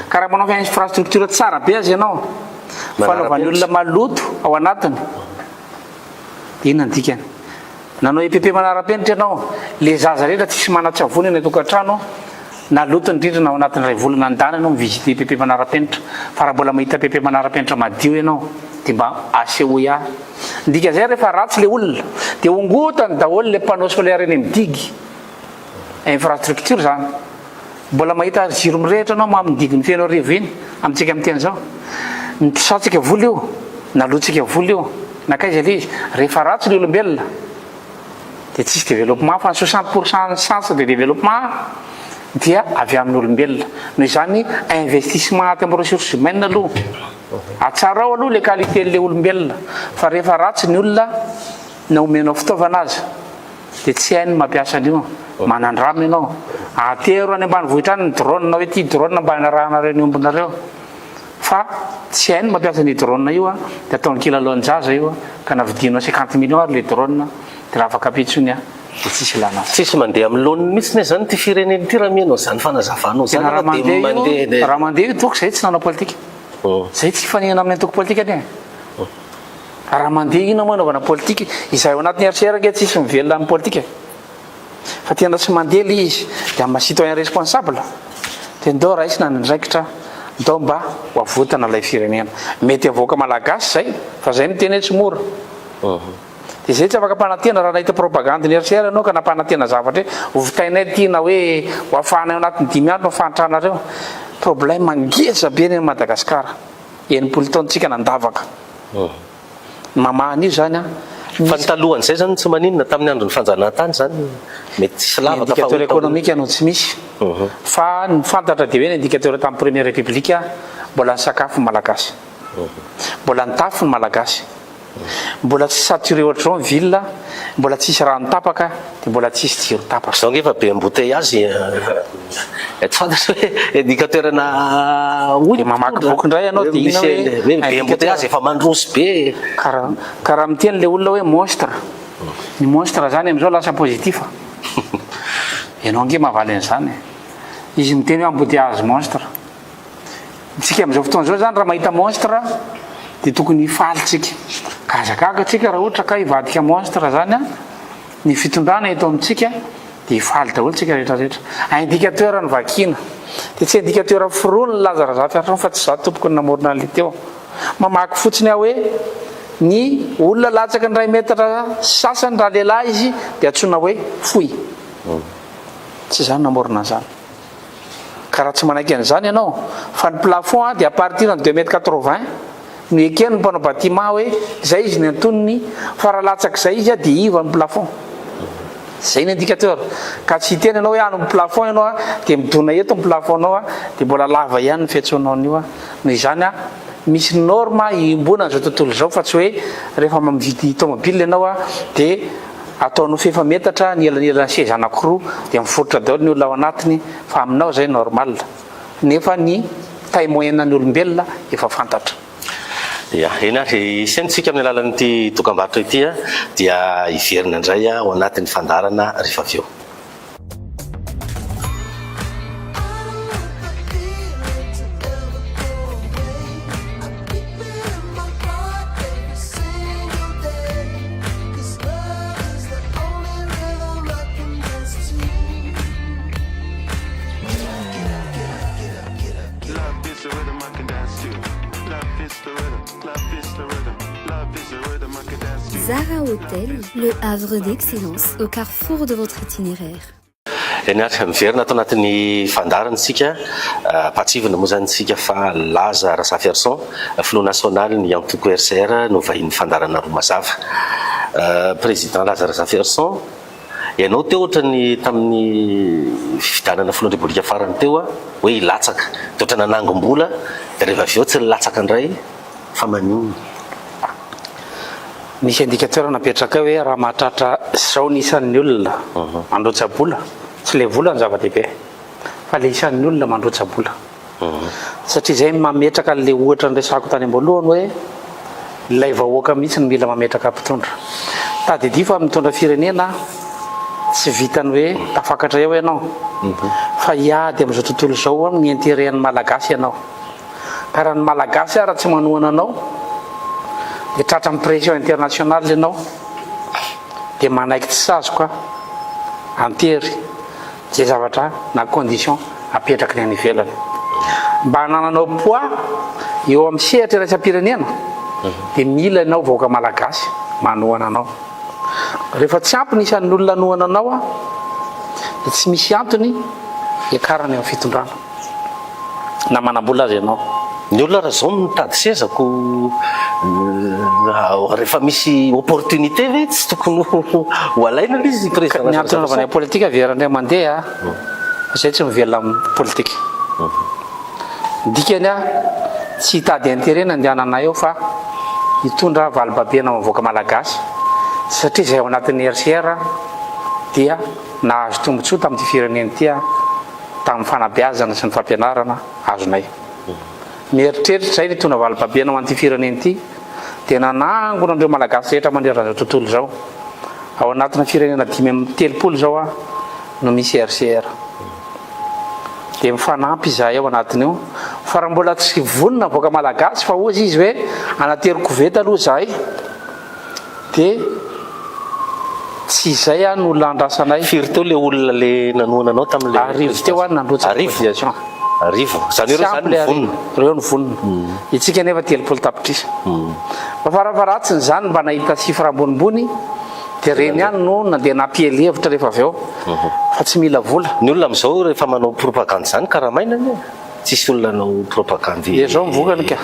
Ka raha manao infrastructure tsara be aza ianao, fanaovan'ny olona maloto ao anatiny, dia inona ny dikany? Nanao EPP manara-penitra ianao, le zaza rehetra tsisy manan-tsavony any an-tokantrano, naloto ny rindrina ao anatin'ny iray volana andana ianao mi-visiter EPP manara-penitra, fa raha mbola mahita EPP manara-penitra madio ianao dia mba asehoy ahy. Ny dikan'izay rehefa ratsy le olona dia ongotany daholo le panneau solaire eny amin'ny digue, infrastructure zany. Mbola mahita jiro mirehitra anao ma amin'ny digue-n'i Fenoarivo iny amintsika miteny izao. Nitrosantsika vola io, naloantsika vola io, nankaiza ilay izy? Rehefa ratsy ny olombelona dia tsisy développement fa ny 60 pour cent ny chance de développement dia avy amin'ny olombelona. Noho izany investissement aty amin'ny ressources humaines aloha. Atsarao aloha ilay qualité an'ilay olombelona fa rehefa ratsy ny olona na omenao fitaovana aza Dia tsy hainy ny mampiasa an'io. Manandrama ianao. Atero any ambanivohitra any ny drone hoe ity drone mba hanarahanareo ny ombinareo. Fa tsy hainy ny mampiasa an'io drone io dia ataony kilalaon-jaza io ka na vidianao 50 millions ary ilay drone dia raha afaka ampitso iny dia tsisy ilana azy. Tsisy mandeha amin'ny laoniny mihitsy ne zany ity firenena ity raha mihaino an'izany fanazavanao izany Tena raha dia mandeha mandeha io, raha mandeha io toky zay tsy nanao politika. Zay tsy hifaninana amin'ny antoko politika anie. Raha mandeha inona moa anaovana politika? Izahay ao anatin'ny RCR ange tsisy mivelona amin'ny politika e. Fa tena tsy mandeha ilay izy. Dia amin'ny maha citoyen responsable dia ndao raisina ny andraikitra, ndao mba ho avotana ilay firenena. Mety havoaka malagasy izay fa izay miteny hoe tsy mora. Dia izay tsy afaka ampanantena raha nahita propagande ny RCR ianao ka nampanantena zavatra hoe ho vitainay ity na hoe ho afahanay ao anatin'ny dimy andro ny fahantranareo. Problème ngeza be ny any Madagasikara. 60 taona tsika nandavaka. Ny mamaha an'io zany an. Fa ny talohan'izay zany tsy maninona, tamin'ny andron'ny fanjanahantany zany mety tsy Ny lavaka fa indicateur économique no tsy misy. Fa ny fantatra dia hoe ny indicateur tamin'ny première république mbola nisakafo ny malagasy. Mbola nitafy ny malagasy. Mbola tsy saturé ohatr'izao ny ville, mbola tsisy rano tapaka, dia mbola tsisy jiro tapaka. Zao nge efa be embouteillage e, tsy fantatro hoe indicateur na hoy Dia mamaky boky indray ianao dia inona hoe hoe be embouteillage efa mandroso be. Karaha karaha miteny ilay olona hoe monstre, ny monstre zany amin'izao lasa positif. Ianao ange mahavaly an'izany e. Izy miteny hoe embouteillage monstre. Tsika amin'izao fotoana izao zany raha mahita monstre dia tokony hifaly tsika. Ka aza gaga tsika raha ohatra ka hivadika monstre zany an, ny fitondrana eto amintsika dia hifaly daholo tsika rehetra rehetra. Indicateur no vakiana. Dia tsy indicateur foroniny Laza Razafiarison fa tsy za tompoko no namorona an'ilay teo. Mamaky fotsiny aho hoe ny olona latsaky ny iray metatra sy sasany raha lehilahy izy dia antsoina hoe fohy. Tsy za no namorona an'izany. Ka raha tsy manaiky an'izany ianao, fa ny plafond dia à partir ny deux mètres quatre-vingts no eken'ny mpanao bâtiment hoe izay izy ny antonony, fa raha latsak'izay izy dia iva ny plafond. Izay ny indicateur. Ka tsy hiteny ianao hoe any amin'ny plafond ianao dia midona eto ny plafond-nao dia mbola lava ihany ny fiantsoanao an'io. Noho izany misy norme iombonan'izao tontolo izao fa tsy hoe rehefa mividy tomobile ianao dia Ataonao fefa metatra ny elanelan'ny seza anakiroa dia miforitra daholo ny olona ao anatiny fa aminao izay normal nefa ny taille moyenne ny olombelona efa fantatra. Ya, eny ary, hisaina isika amin'ny alalan'ity dokambarotra ity dia hiverina indray ao anatin'ny fandaharana rehefa avy eo. Zara Hotel, le havre d'excellence au carrefour de votre itinéraire. Eny ary, miverina ato anatin'ny fandaharana isika, ampahatsivina moa izany isika fa Laza Razafiarison, filoha nasionalin'ny antoko RCR no vahinin'ny fandaharana Roa Mazava. Président Laza Razafiarison, ianao teo ohatran'ny tamin'ny fifidianana filohan'ny Repoblika farany teo hoe hilatsaka, dia ohatran'ny nanangom-bola, dia rehefa avy eo tsy nilatsaka indray. Fa maninona? Nisy indicateur napetrakay hoe raha mahatratra izao ny isan'ny olona mandrotsa-bola, tsy ilay vola no zava-dehibe fa ilay isan'ny olona mandrotsa-bola. Satria izay no mametraka an'ilay ohatra niresahako tany am-boalohany hoe ilay vahoaka mihitsy no mila mametraka mpitondra. Tadidio fa mitondra firenena tsy vitan'ny hoe tafakatra eo ianao fa hiady amin'izao tontolo izao amin'ny intérêt an'ny Malagasy ianao. Ka raha ny Malagasy ara tsy manohana anao dia tratran'ny pression internationale ianao dia manaiky tsy sazoka antery izay zavatra na condition apetraky ny any ivelany. Mba hanananao poids eo amin'ny sehatra iraisam-pirenena dia mila ianao vahoaka Malagasy manohana anao. Rehefa tsy ampy ny isan'ny olona hanohana anao dia tsy misy antony hiakarana eo amin'ny fitondrana. na manam-bola aza ianao. Ny olona raha zao mitady seza ko rehefa misy opportunité ve tsy tokony ho alaina le izy président Ny antony anaovana politika very indray mandeha fa zay tsy mivelona amin'ny politika. Ny dikany a tsy hitady intérêt ny andehanana eo fa hitondra valibabena ho vahoaka malagasy satria zay ao anatin'ny RCR dia nahazo tombotsoa tamin'ity firenena ity a. tamin'ny fanabeazana sy ny fampianarana azonay. Mieritreritra izay nitondra valibabena ho an'ity firenena ity dia nanangona an'ireo Malagasy rehetra manerana izao tontolo izao. Ao anatina firenena 35 izao aho no misy RCR. Dia mifanampy izahay ao anatin'io. Fa raha mbola tsy vonona ny vahoaka Malagasy fa hozy izy hoe anatery koveta aloha izahay. Dia tsy izay aho no olona andrasanay. Firy teo le olona le nanohana anao tamin'le Arivo teo aho nandrotsaka Arivo? cotisation. Arivo. Izany hoe Tsy ireo izany ampy le ny vonona. arivo. Ireo no vonona. Itsika nefa 30 tapitrisa. Fa farafaharatsiny izany mba nahita chiffre ambonimbony dia ireny ihany no nandeha nampiely hevitra rehefa avy eo fa tsy mila vola. Ny olona amin'izao rehefa manao propagandy izany karamaina anie. Tsisy olona hanao propagandy. Dia izao ny vokany ka.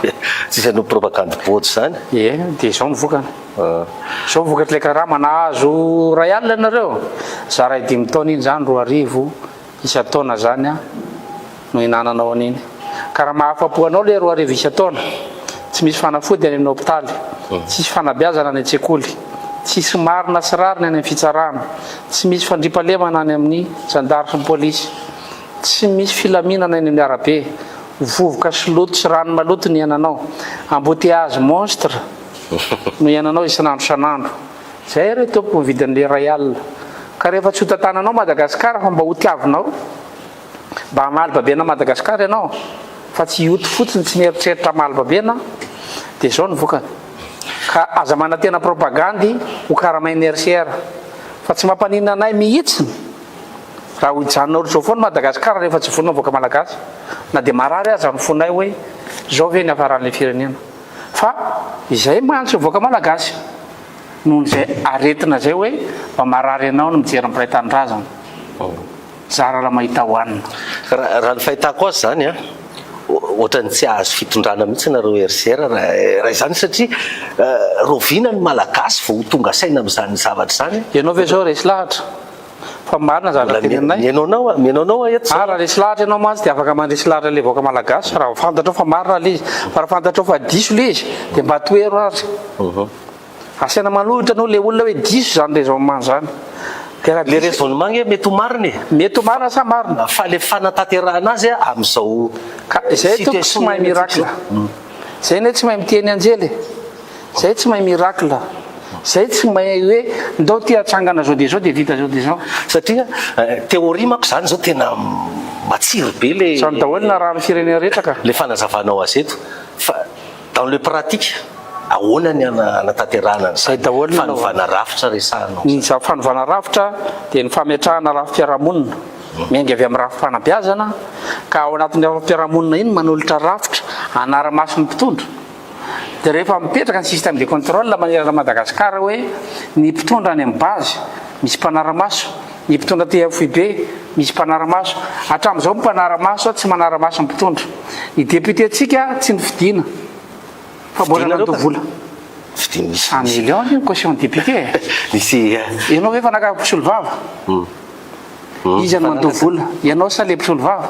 Tsisy hanao propagandy bôjo izany. Ie, dia izao ny vokany. Izao ny vokatr'ilay karama. Nahazo iray alina ianareo? Zaray dimy taona iny izany, 2000 isan-taona izany no ihinananao an'iny. Ka raha mahafa-po anao ilay 2000 isan-taona, Tsy misy fanafody any amin'ny hopitaly. Tsisy fanabeazana any an-tsekoly. Tsisy marina sy rariny any amin'ny fitsarana. Tsy misy fandriampahalemana any amin'ny zandary sy ny polisy. Tsy misy filaminana eny amin'ny arabe. Vovoka sy loto sy rano maloto ny iainanao. Embouteillage monstre no iainanao isan'andro isan'andro. Zay re tompoko ny vidin'le iray alina. Ka rehefa tsy ho tantananao Madagascar fa mba ho tiavinao, mba hamaly babena Madagascar ianao fa tsy hioty fotsiny tsy mieritreritra hamaly babena dia zao ny vokany. Ka aza manantena propagandy ho karamain'ny RCR fa tsy mampaninona anay mihitsiny raha ho hijanona ohatr'izao foana Madagascar rehefa tsy vonona vahoaka Malagasy na dia marary aza ny fonay hoe zao ve ny hafaran'ilay firenena. Fa izay mantsy vahoaka Malagasy noho izay aretina izay hoe mba marary anao ny mijery ny mpiray tanindrazana. Zara raha mahita hohanina. Raha ny fahitako azy izany an, ohatran'ny tsy hahazo fitondrana mihitsy nareo RCR raha izany satria rahoviana ny Malagasy vao ho tonga saina amin'izany zavatra izany? Ianao ve izao resy lahatra fa marina zavatra teneninay? Mihaino anao aho, mihaino anao aho eto izao. Ah raha resy lahatra ianao mantsy dia afaka mandresy lahatra ilay vahoaka Malagasy raha fantatrao fa marina ilay izy. Fa raha fantatrao fa diso ilay izy dia mba tohero ary. Asaina manohitra anao le olona hoe diso zany raisonnement zany. De raha Le raisonnement nge mety ho marina e. Mety ho marina sa marina? Fa le fanatanterahana azy amin'izao Ka izay tompoko tsy mahay miracle. Zay anie tsy mahay miteny anjely e. Zay tsy mahay miracle. Zay tsy mahay hoe ndao ty atsangana zao de zao de vita zao de zao. Satria théorie manko zany zao tena matsiro be le. Zany daholo narahan'ny firenena rehetra ka. Le fanazavanao azy eto. Fa Dans le pratique, ahoana ny hanatanterahana Izay an'izany daholo no fanovana rafitra resahanao Ny izany? za fanovana rafitra dia ny fametrahana rafi-piarahamonina miainga avy amin'ny rafi-panabeazana ka ao anatin'ny rafi-piarahamonina iny manolotra rafitra hanara-maso ny mpitondra dia rehefa mipetraka ny système de contrôle manerana an'i Madagasikara hoe ny mpitondra any amin'ny base misy mpanara-maso, ny mpitondra aty amin'ny foibe misy mpanara-maso, hatramin'izao ny mpanara-maso tsy manara-maso ny mpitondra. Ny député-ntsika tsy nofidina fa mbola nandoa vola. Un million anie ny caution député e. Misy. Ianao ve efa naka mpisolovava? Iza no mandoa vola? Ianao sa le mpisolovava?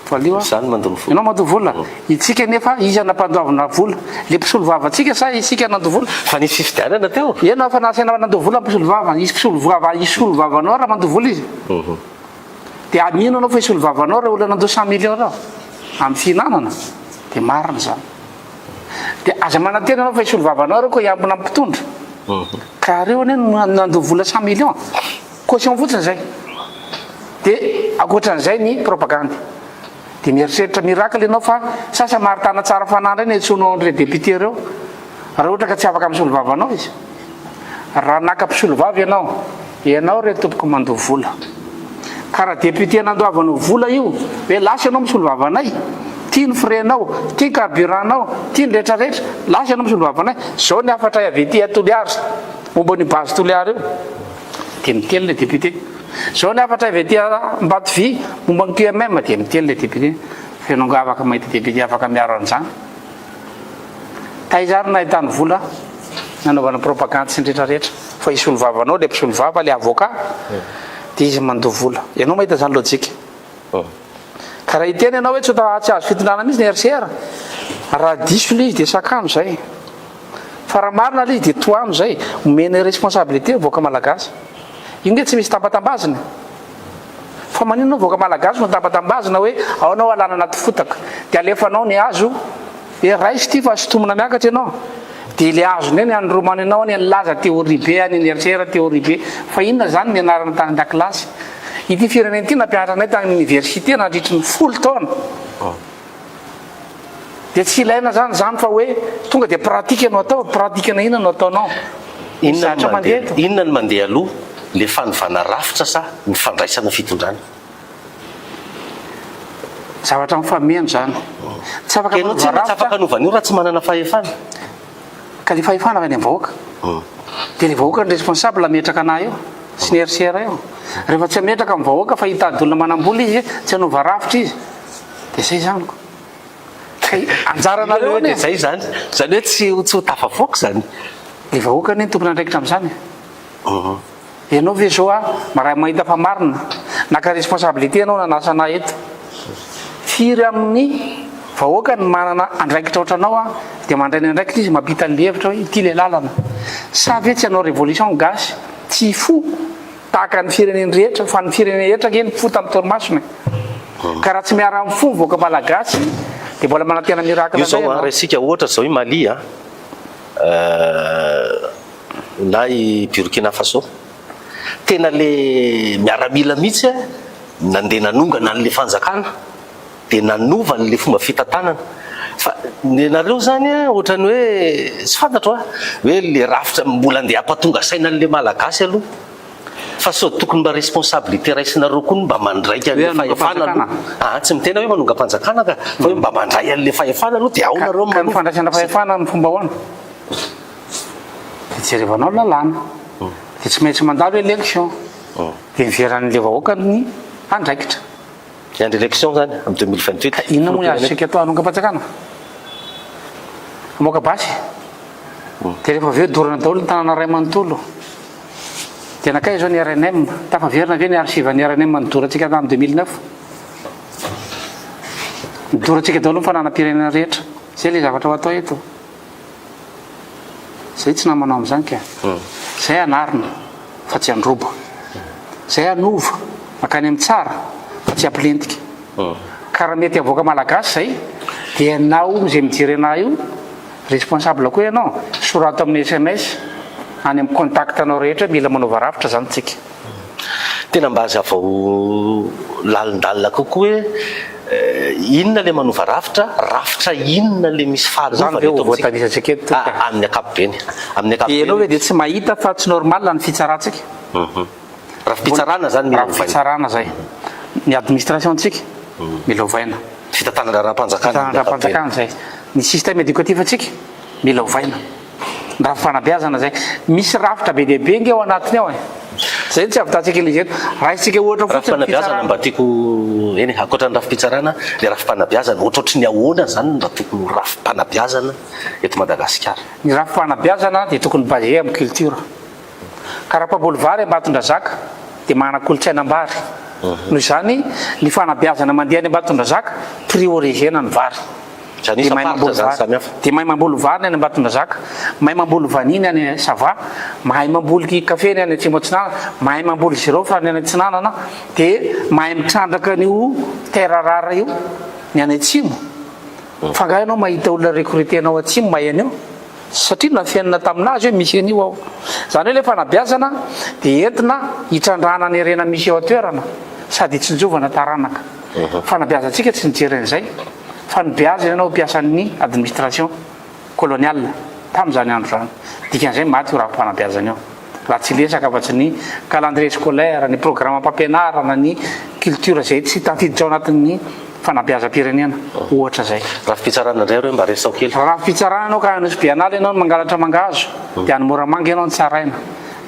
Valio a. Izaho no mandoa vola. Ianao mandoa vola? Itsika nefa iza nampandoavina vola? Le mpisolovava antsika sa isika nandoa vola? Fa nisy fifidianana teo. Ianao efa nasaina nandoa vola mpisolovava. Hisy mpisolovava hisolo vava anao raha mandoa vola izy. Dia mino anao fa hisolo vava anao raha olona nandoa 100 millions reo amin'ny fihinanana. Dia marina izany. Dia aza manantena anao fa hisolo vava anao reo ka hiambina amin'ny mpitondra. Ka reo anie no nandoa vola 100 millions. Caution fotsiny izay. Dia ankoatran'izay ny propagandy. Dia mieritreritra miracle ianao fa sa samaritana tsara fanahy indray ny antsoinao an'ireo député ireo raha ohatra ka tsy afaka misolo vava anao izy. Raha naka mpisolo vava ianao, ianao re tompoko mandoa vola. Ka raha député nandoavanao vola io, hoe lasa ianao misolo vava anay, ty ny frais-nao, ty ny carburant-nao, ty ny retraretra, lasa ianao misolo vava anay. Zao ny hafatray avy ety Toliara momba an'io base Toliara io. Dia miteny ilay député. Zao ny hafatra avy aty Ambatovy momba ny QMM dia miteny ilay député. Fa ianao angaha afaka mahita député afaka miaro an'izany? Taiza ary nahitany vola nanaovana propagande sy ny rehetra rehetra fa hisolo vava anao ilay mpisolo vava, ilay avocat dia izy mandoa vola. Ianao mahita izany logique? Ka raha hiteny ianao hoe tsy ho tsy azo fitondrana mihitsy ny RCR, raha diso ilay izy dia sakano izay. Fa raha marina ilay izy dia tohano izay, omena responsabilité ny vahoaka malagasy. Io nge tsy misy tambatambazina e. Fa maninona ny vahoaka malagasy no tambatambazina hoe ao anao alana anaty fotaka, dia alefanao ny hazo hoe raiso ity fa sintomina miakatra ianao. Dia ilay hazo indray ny anromany anao any nilaza théorie be any nieritrera théorie be. Fa inona izany ny nianarana tany an-dakilasy? Ity firenena ity nampianatra anay tany amin'ny université nandritry ny folo taona. Dia tsy ilaina zany izany fa hoe tonga dia pratique no atao, pratique na inona no ataonao. Misy Inona no zavatra mandeha mandeha eto. inona no mandeha aloha, le fanovana rafitra sa ny fandraisana fitondrana? Zavatra mifameno izany. Tsy afaka Ka ianao manova tsinona tsy rafitra. afaka hanova an'io raha tsy manana fahefana. Ka le fahefana avy any amin'ny vahoaka. Dia le vahoaka no responsable hametraka anah eo sy ny RCR eo. Rehefa tsy hametraka ny vahoaka fa hitady olona manam-bola izy, tsy hanova rafitra izy. Dia zay izany ko. Kay anjaranareo anie. Dia zay izany. Izany hoe tsy ho tsy ho tafavoaka izany. Ilay vahoaka anie no tompon'andraikitra amin'izany e. Ianao ve zao a, raha mahita fa marina, naka responsabilité ianao nanasa anah eto. Firy amin'ny Vahoaka no manana andraikitra ohatranao a, dia mandray ny andraikitra izy mampita an'le hevitra hoe ity le lalana. Sa ve tsy hanao révolution ny gasy? Tsy hifoha tahaka ny firenena rehetra fa ny firenena rehetra ange nifoha tamin'ny torimasony e. Ka raha tsy miara mifoha ny vahoaka malagasy dia mbola manantena miracle Io indray zao an, ianao. raisika ohatra zao i Mali an, na i Burkina Faso. Tena le miaramila mihitsy nandeha nanongana an'le fanjakana dia nanova an'le fomba fitantanana. Fa nenareo zany an, ohatran'ny hoe tsy fantatro an, hoe le rafitra mbola andeha hampatonga saina an'le malagasy aloha. Fa sao tokony mba responsabilité raisinareo koa ny mba mandraika Hoe an'le fahefana hanongam-panjakana? aloha. Aa tsy miteny aho hoe manongam-panjakana ka, fa hoe mba mandray an'le fahefana aloha dia ao Ka nareo ka ny manova. fandraisana fahefana amin'ny fomba ahoana? Dia jerevanao ny lalàna. Dia tsy maintsy mandalo élection. Dia miveran'ilay vahoaka ny andraikitra. Hiandry élection zany amin'ny 2028. Ka inona moa ny azontsika atao hanongam-panjakana? Hamoaka basy? Dia rehefa avy eo dorana daholo ny tanàna iray manontolo. Dia nankaiza izao ny rnm? Tafaverina ve ny archive ny rnm nidorantsika tamin'ny 2009? Nidorantsika daholo ny fananam-pirenena rehetra. Izay ilay zavatra ho atao eto. Zay tsy namanao amizany ka. Zay hanarina fa tsy handroba. Zay hanova mankany amin'ny tsara fa tsy hampilentika. Ka raha mety havoaka malagasy zay dia ianao izay mijery anah io responsable koa ianao, sorato amin'ny sms any amin'ny contact anao rehetra mila manova rafitra zany tsika. Tena mba hazavao lalindalina kokoa hoe inona ilay manova rafitra, rafitra inona ilay misy Zany fahalovana ve eto ho amintsika? voatanisantsika eto tompoko Ah, amin'ny ankapobeny. Amin'ny Dia ianao ankapobeny. ve dia tsy mahita fa tsy normal ny fitsarantsika? Rafi-pitsarana zany mila ovaina. Rafi-pitsarana zay. Ny administration-tsika mila ovaina. Fitantanan-draharaham-panjakana amin'ny ankapobeny. Fitantanan-draharaham-panjakana zay. Ny système éducatif antsika mila ovaina. Ny rafi-panabeazana zay. Misy rafitra be dia be nge ao anatiny ao e. Zay no tsy ahavitantsika ilay izy eto. Raisintsika ohatra fotsiny ny Rafi-panabeazana fitsarana. mba tiako, eny e, ankoatra ny rafi-pitsarana, ilay rafi-panabeazana, ohatrohatry ny ahoana zany no mba tokony ho rafi-panabeazana eto Madagasikara? Ny rafi-panabeazana dia tokony basé amin'ny culture. Ka raha mpamboly vary Ambatondrazaka dia manana kolontsainam-bary. Noho izany, ny fanabeazana mandeha any Ambatondrazaka, prioriser-na ny vary. Izany Dia mahay isam-paritra mamboly izany vary. samy hafa. Dia mahay mamboly vary ny any Ambatondrazaka, mahay mamboly vanille ny any Sava, mahay mamboly kafe ny any Atsimo Atsinanana, mahay mamboly girofle ny any Atsinanana, dia mahay mitrandraka an'io terre rare io ny any Atsimo. Fa angaha ianao mahita olona recruter-na ao Atsimo mahay an'io? Satria nafenina tamin'azy hoe misy an'io ao. Izany hoe ilay fanabeazana dia entina hitrandrahana ny harena misy eo an-toerana sady hitsinjovana taranaka. Fanabeazantsika tsy nijery an'izay fa nobeazina ianao ho mpiasan'ny administration coloniale tamin'izany andro izany. Dikan'izay maty io rafi-panabeazana io. Raha tsy hiresaka afa-tsy ny calendrier scolaire, ny programam-pampianarana, ny culture izay tsy tafiditra ao anatin'ny fanabeazam-pirenena, ohatra izay. Rafi-pitsarana indray re mba resaho kely. Rafi-pitsarana ianao ka any Nosy Be An'ala ianao no mangalatra mangahazo, dia any Moramanga ianao no tsaraina.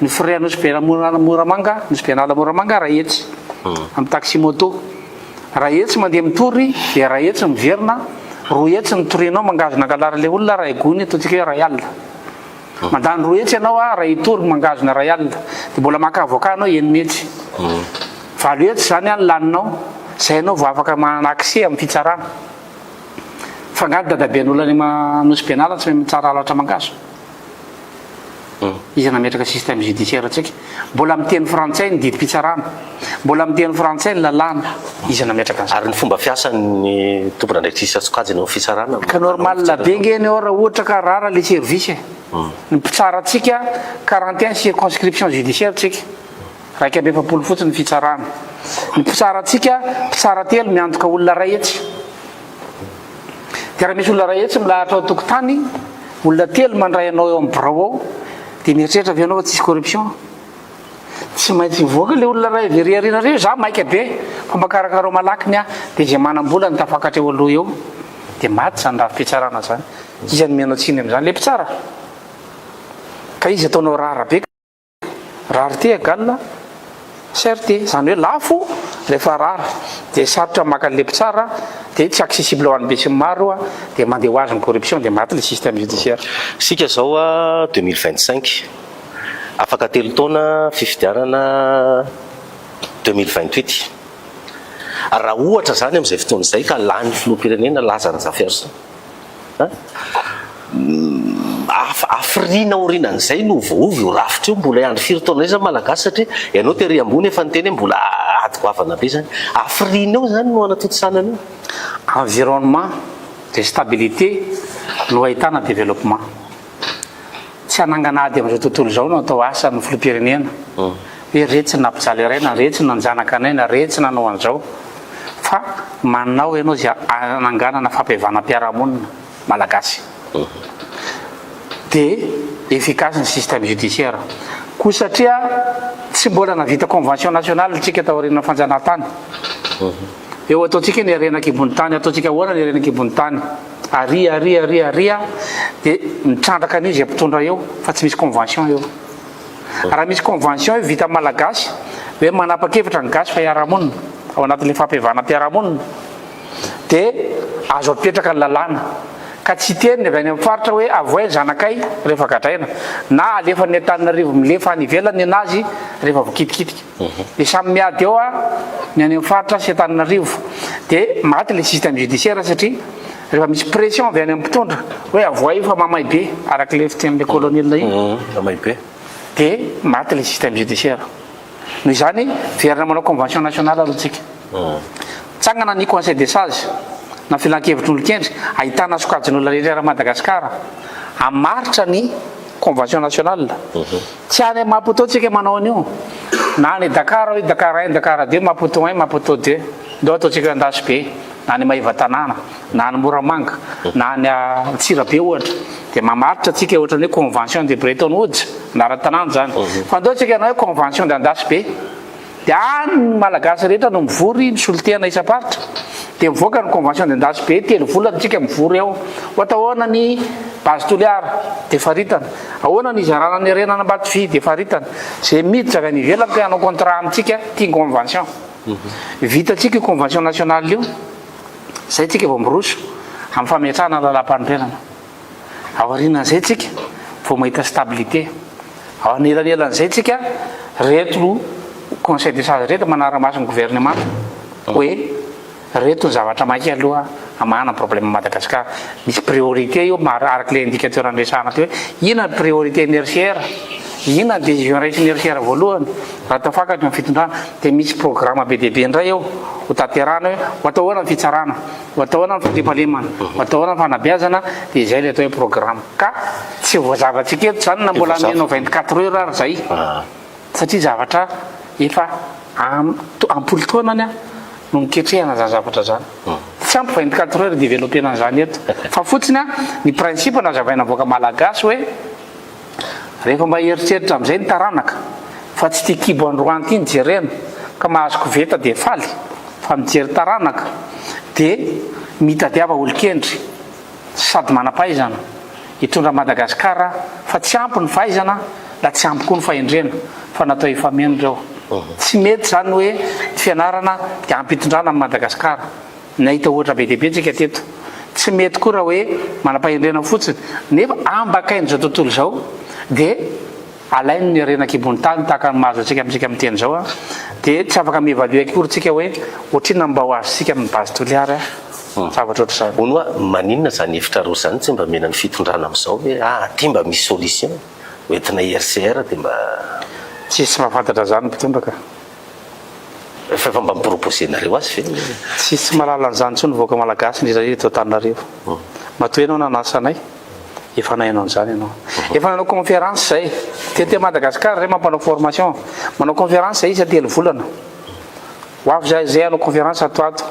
Ny frais Nosy Be Moramanga, Nosy Be An'ala Moramanga iray hetsy amin'ny taxi moto. Iray hetsy mandeha mitory dia iray hetsy miverina, 200 ny torianao mangahazo nangalarin'ilay olona, iray gony ataontsika hoe iray alina. Mandany 200 ianao a raha hitory mangazona 1000 dia mbola maka avocat anao 600. 800 izany an laninao zay ianao vao afaka manana accès amin'ny fitsarana. Fa nga ny dadaben'olona any Nosy Benala tsy mahay mitsara halatra mangazo? Iza nametraka système judiciaire antsika? Mbola miteny frantsay ny didim-pitsarana. Mbola miteny frantsay ny lalàna. Iza nametraka an'izany? Ary ny fomba fiasan'ny tompon'andraikitra isan-tsokajiny ao amin'ny fitsarana Ka normal be nge ny ao raha ohatra ka rare le service e. Ny mpitsara antsika 41 circonscription judiciaire tsika. 41 fotsiny ny fitsarana. Ny mpitsara antsika mpitsara telo miantoka olona 100. Dia raha misy olona 100 milahatra ao an-tokotany, olona telo mandray anao eo amin'ny birao ao, dia mieritreritra ve ianao fa tsisy corruption? Tsy maintsy mivoaka ilay olona iray avy ery aoriana ery hoe za maika be fa mba karakarao malaky ny ahy, dia izay manam-bola no tafakatra eo aloha eo, dia maty izany rafi-pitsarana izany. Iza no mianao tsiny amin'izany? Ilay mpitsara. Ka izy ataonao rare be. Rareté égale cherté, izany hoe lafo rehefa rare, dia sarotra maka an'ilay mpitsara, dia tsy accessible ho an'ny besinimaro, dia mandeha ho azy ny corruption, dia maty ilay système judiciaire. Isika izao a 2025, afaka telo taona fifidianana 2028. Raha ohatra izany amin'izay fotoana izay ka lany filoham-pirenena Laza Razafiarison a, hafiriana aorianan'izay no voaova io rafitra io, mbola hiandry firy taona indray izany Malagasy satria ianao tery ambony efa niteny hoe mbola ady goavana be izany. Hafiriana eo izany no hanatontosana an'io? Environnement de stabilité no ahitana développement. Tsy hanangana ady amin'izao tontolo izao no atao asan'ny filoham-pirenena hoe retsy nampijaly iray na retsy nanjanaka anay na retsy nanao an'izao fa manao ianao izay hananganana fampihavanam-piarahamonina malagasy dia efficace ny système judiciaire koa satria tsy mbola navita convention nationale tsika taorian'ny fanjanahantany eo ataontsika ny harena an-kibon'ny tany ataontsika ahoana ny harena an-kibon'ny tany Ary ary ary ary a dia mitrandraka an'io izay mpitondra eo fa tsy misy convention eo. Raha misy convention eo vita malagasy hoe manapa-kevitra ny gasy fa hiara-monina ao anatin'ilay fampihavanam-piarahamonina dia azo apetraka ny lalàna ka tsy hiteny ny avy any amin'ny faritra hoe avoay ny zanakay rehefa gadraina na alefan'ny Antananarivo milefa any ivelany ny anazy rehefa voakitikitika. Dia samy miady eo ny any amin'ny faritra sy Antananarivo. Dia maty ilay système judiciaire satria rehefa misy pression avy any amin'ny mpitondra hoe avoay io fa mamay be araka ilay fitenin'ilay colonel iny. Mamay be. Dia maty ilay système judiciaire. Noho izany, miverina manao convention nationale aloha tsika. Tsangana ny conseil des sages na filankevitr'olon-kendry ahitana sokajin'olona rehetra eran'i Madagasikara hamaritra ny convention nationale. Tsy any Maputo tsika manao an'io, na any Dakar hoe Dakar un, Dakar deux, Maputo un, Maputo deux. Ndao ataontsika hoe Andasibe, na any Maevatanàna, na any Moramanga, na any Antsirabe ohatra. Dia mamaritra tsika ohatran'ny hoe convention de Bretton Woods, anaran-tanàna izany. Fa ndao tsika hanao hoe convention d'Andasibe. Dia any ny Malagasy rehetra no mivory, misolo tena isam-paritra. Dia mivoaka ny convention d'Andasibe, telo volana tsika mivory ao. Ho atao ahoana ny base Toliara? Dia faritana. Ahoana ny hizarana ny harena an'Ambatovy? Dia faritana. Izay miditra avy any ivelany te hanao contrat amintsika, tia ny convention. Vitantsika io convention nationale io, izay tsika vao miroso amin'ny fametrahana lalàmpanorenana. Aorianan'izay tsika vao mahita stabilité. Ao anelanelan'izay tsika reto conseil des sages reto manara-maso ny gouvernemanta hoe reto ny zavatra maika aloha hamahana ny problème Madagascar. Misy priorité io araka ilay indicateur niresahana teo hoe inona ny priorité ny RCR, inona ny décision raisin'ny RCR voalohany raha tafakatra ny fitondrana dia misy programme be dia be indray eo ho tanterahana hoe ho atao ahoana ny fitsarana. Ho atao ahoana ny fandriampahalemana? Ho atao ahoana ny fanabeazana? Dia izay ilay atao hoe programme. Ka tsy voazavantsika eto izany na mbola amenao 24 heures ary izay. Satria zavatra efa am-polo taonany no niketrehana izany zavatra izany. Tsy ampy 24 heures hi-developper-na an'izany eto. Fa fotsiny ny principe nazavaina vahoaka malagasy hoe Rehefa mba hieritreritra amin'izay ny taranaka fa tsy ity kibo androany ity no jerena ka mahazo koveta dia faly fa mijery taranaka dia mitadiava olon-kendry sady manam-pahaizana hitondra Madagascar fa tsy ampy ny fahaizana la tsy ampy koa ny fahendrena fa natao hifameno ireo. Tsy mety izany hoe ny fianarana dia ampy hitondrana an'i Madagascar. Nahita ohatra be dia be tsika teto. Tsy mety koa raha hoe manam-pahendrena fotsiny nefa ambakain'izao tontolo izao dia alainy ny harena an-kibon'ny tany tahaka ny mahazo antsika amintsika miteny izao an, dia tsy afaka mi-evaluer akory tsika hoe ohatrinona no mba ho azontsika amin'ny base Toliara an, zavatra ohatr'izany. Hono hoa, maninona izany hevitra roa izany tsy mba omena ny fitondrana amin'izao hoe ah aty mba misy solution hoentina IRCR dia mba. Tsisy mahafantatra izany ny mpitondra ka. Efa efa mba mi-proposer-nareo azy ve? Tsisy mahalala an'izany intsony ny vahoaka malagasy indrindra indrindra eto Antananarivo. Matoa ianao nanasa anay, efa nahaino an'izany ianao. Efa nanao conférence izay, tety Madagascar izay mampanao formation, manao conférence izay isan-telo volana. Ho avy izay izay hanao conférence ato ato,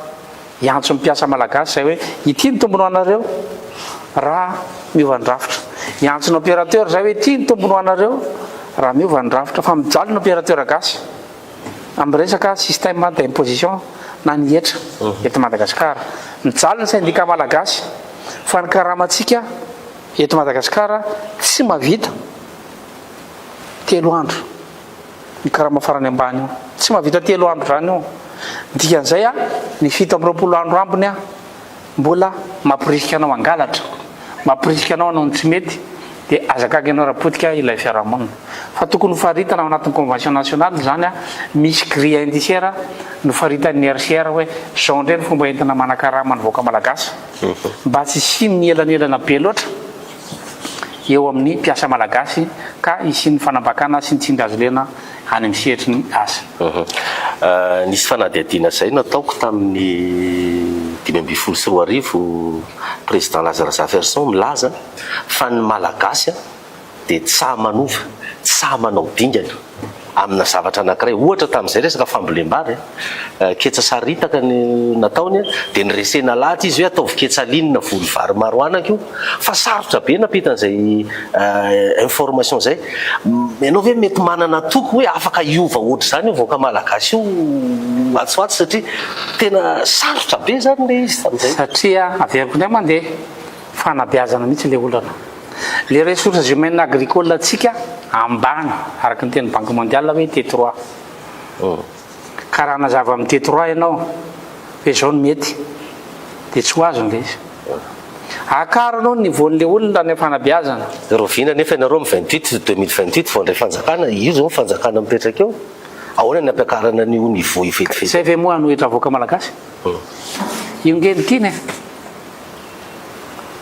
hiantso ny mpiasa malagasy izay hoe ity ny tombony ho anareo raha miova ny rafitra. Hiantso ny opérateur izay hoe ity ny tombony ho anareo raha miova ny rafitra fa mijaly ny opérateur gasy. Amin'ny resaka système d'imposition na ny hetra eto Madagasikara. Mijaly ny syndicat malagasy fa ny karamantsika eto Madagasikara tsy mahavita telo andro ny karama farany ambany io. Tsy mahavita telo andro izany io. Ny dikan'izay ny 27 andro ambiny mbola mamporisika anao hangalatra, mamporisika anao hanao ny tsy mety dia aza gaga ianao raha potika ilay fiarahamonina. Fa tokony ho faritana ao anatin'ny convention nationale izany a, misy grille indiciaire nofaritan'ny RCR hoe izao indray ny fomba entina manakarama ny vahoaka malagasy mba tsy hisian'ny elanelana be loatra eo amin'ny mpiasa malagasy ka hisian'ny fanambakana sy ny tsindry hazo lena any amin'ny sehatry ny asa. Nisy fanadihadiana izay nataoko tamin'ny 2015 Président Laza Razafiarison milaza fa ny Malagasy dia tsy sahy manova, tsy sahy manao dingana amina zavatra anankiray. Ohatra tamin'izay resaka fambolem-bary, ketsa saritaka ny nataony dia niresena lahatra izy hoe ataovy ketsa linina voly vary maro anaka io fa sarotra be nampita an'izay information izay. Ianao ve mety manana toky hoe afaka hiova ohatr'izany io vahoaka malagasy io atsy ho atsy satria tena sarotra be izany ilay izy tamin'izay. Satria averiko indray mandeha, fanabeazana mihitsy ilay olana. Les ressources humaines agricoles antsika ambany araka ny tenin'ny banque mondiale hoe T trois. Ka raha hanazava amin'ny T trois ianao hoe izao no mety dia tsy ho azony ilay izy. Akaro aloha ny niveau-n'ilay olona any amin'ny fanabeazana. Rahoviana anefa ianareo amin'ny 28 2028 vao handray fanjakana? Io izao ny fanjakana mipetraka eo. Ahoana ny hampiakarana an'io niveau io vetivety? Izay ve moa hanohitra vahoaka malagasy? Io nge no tiany e.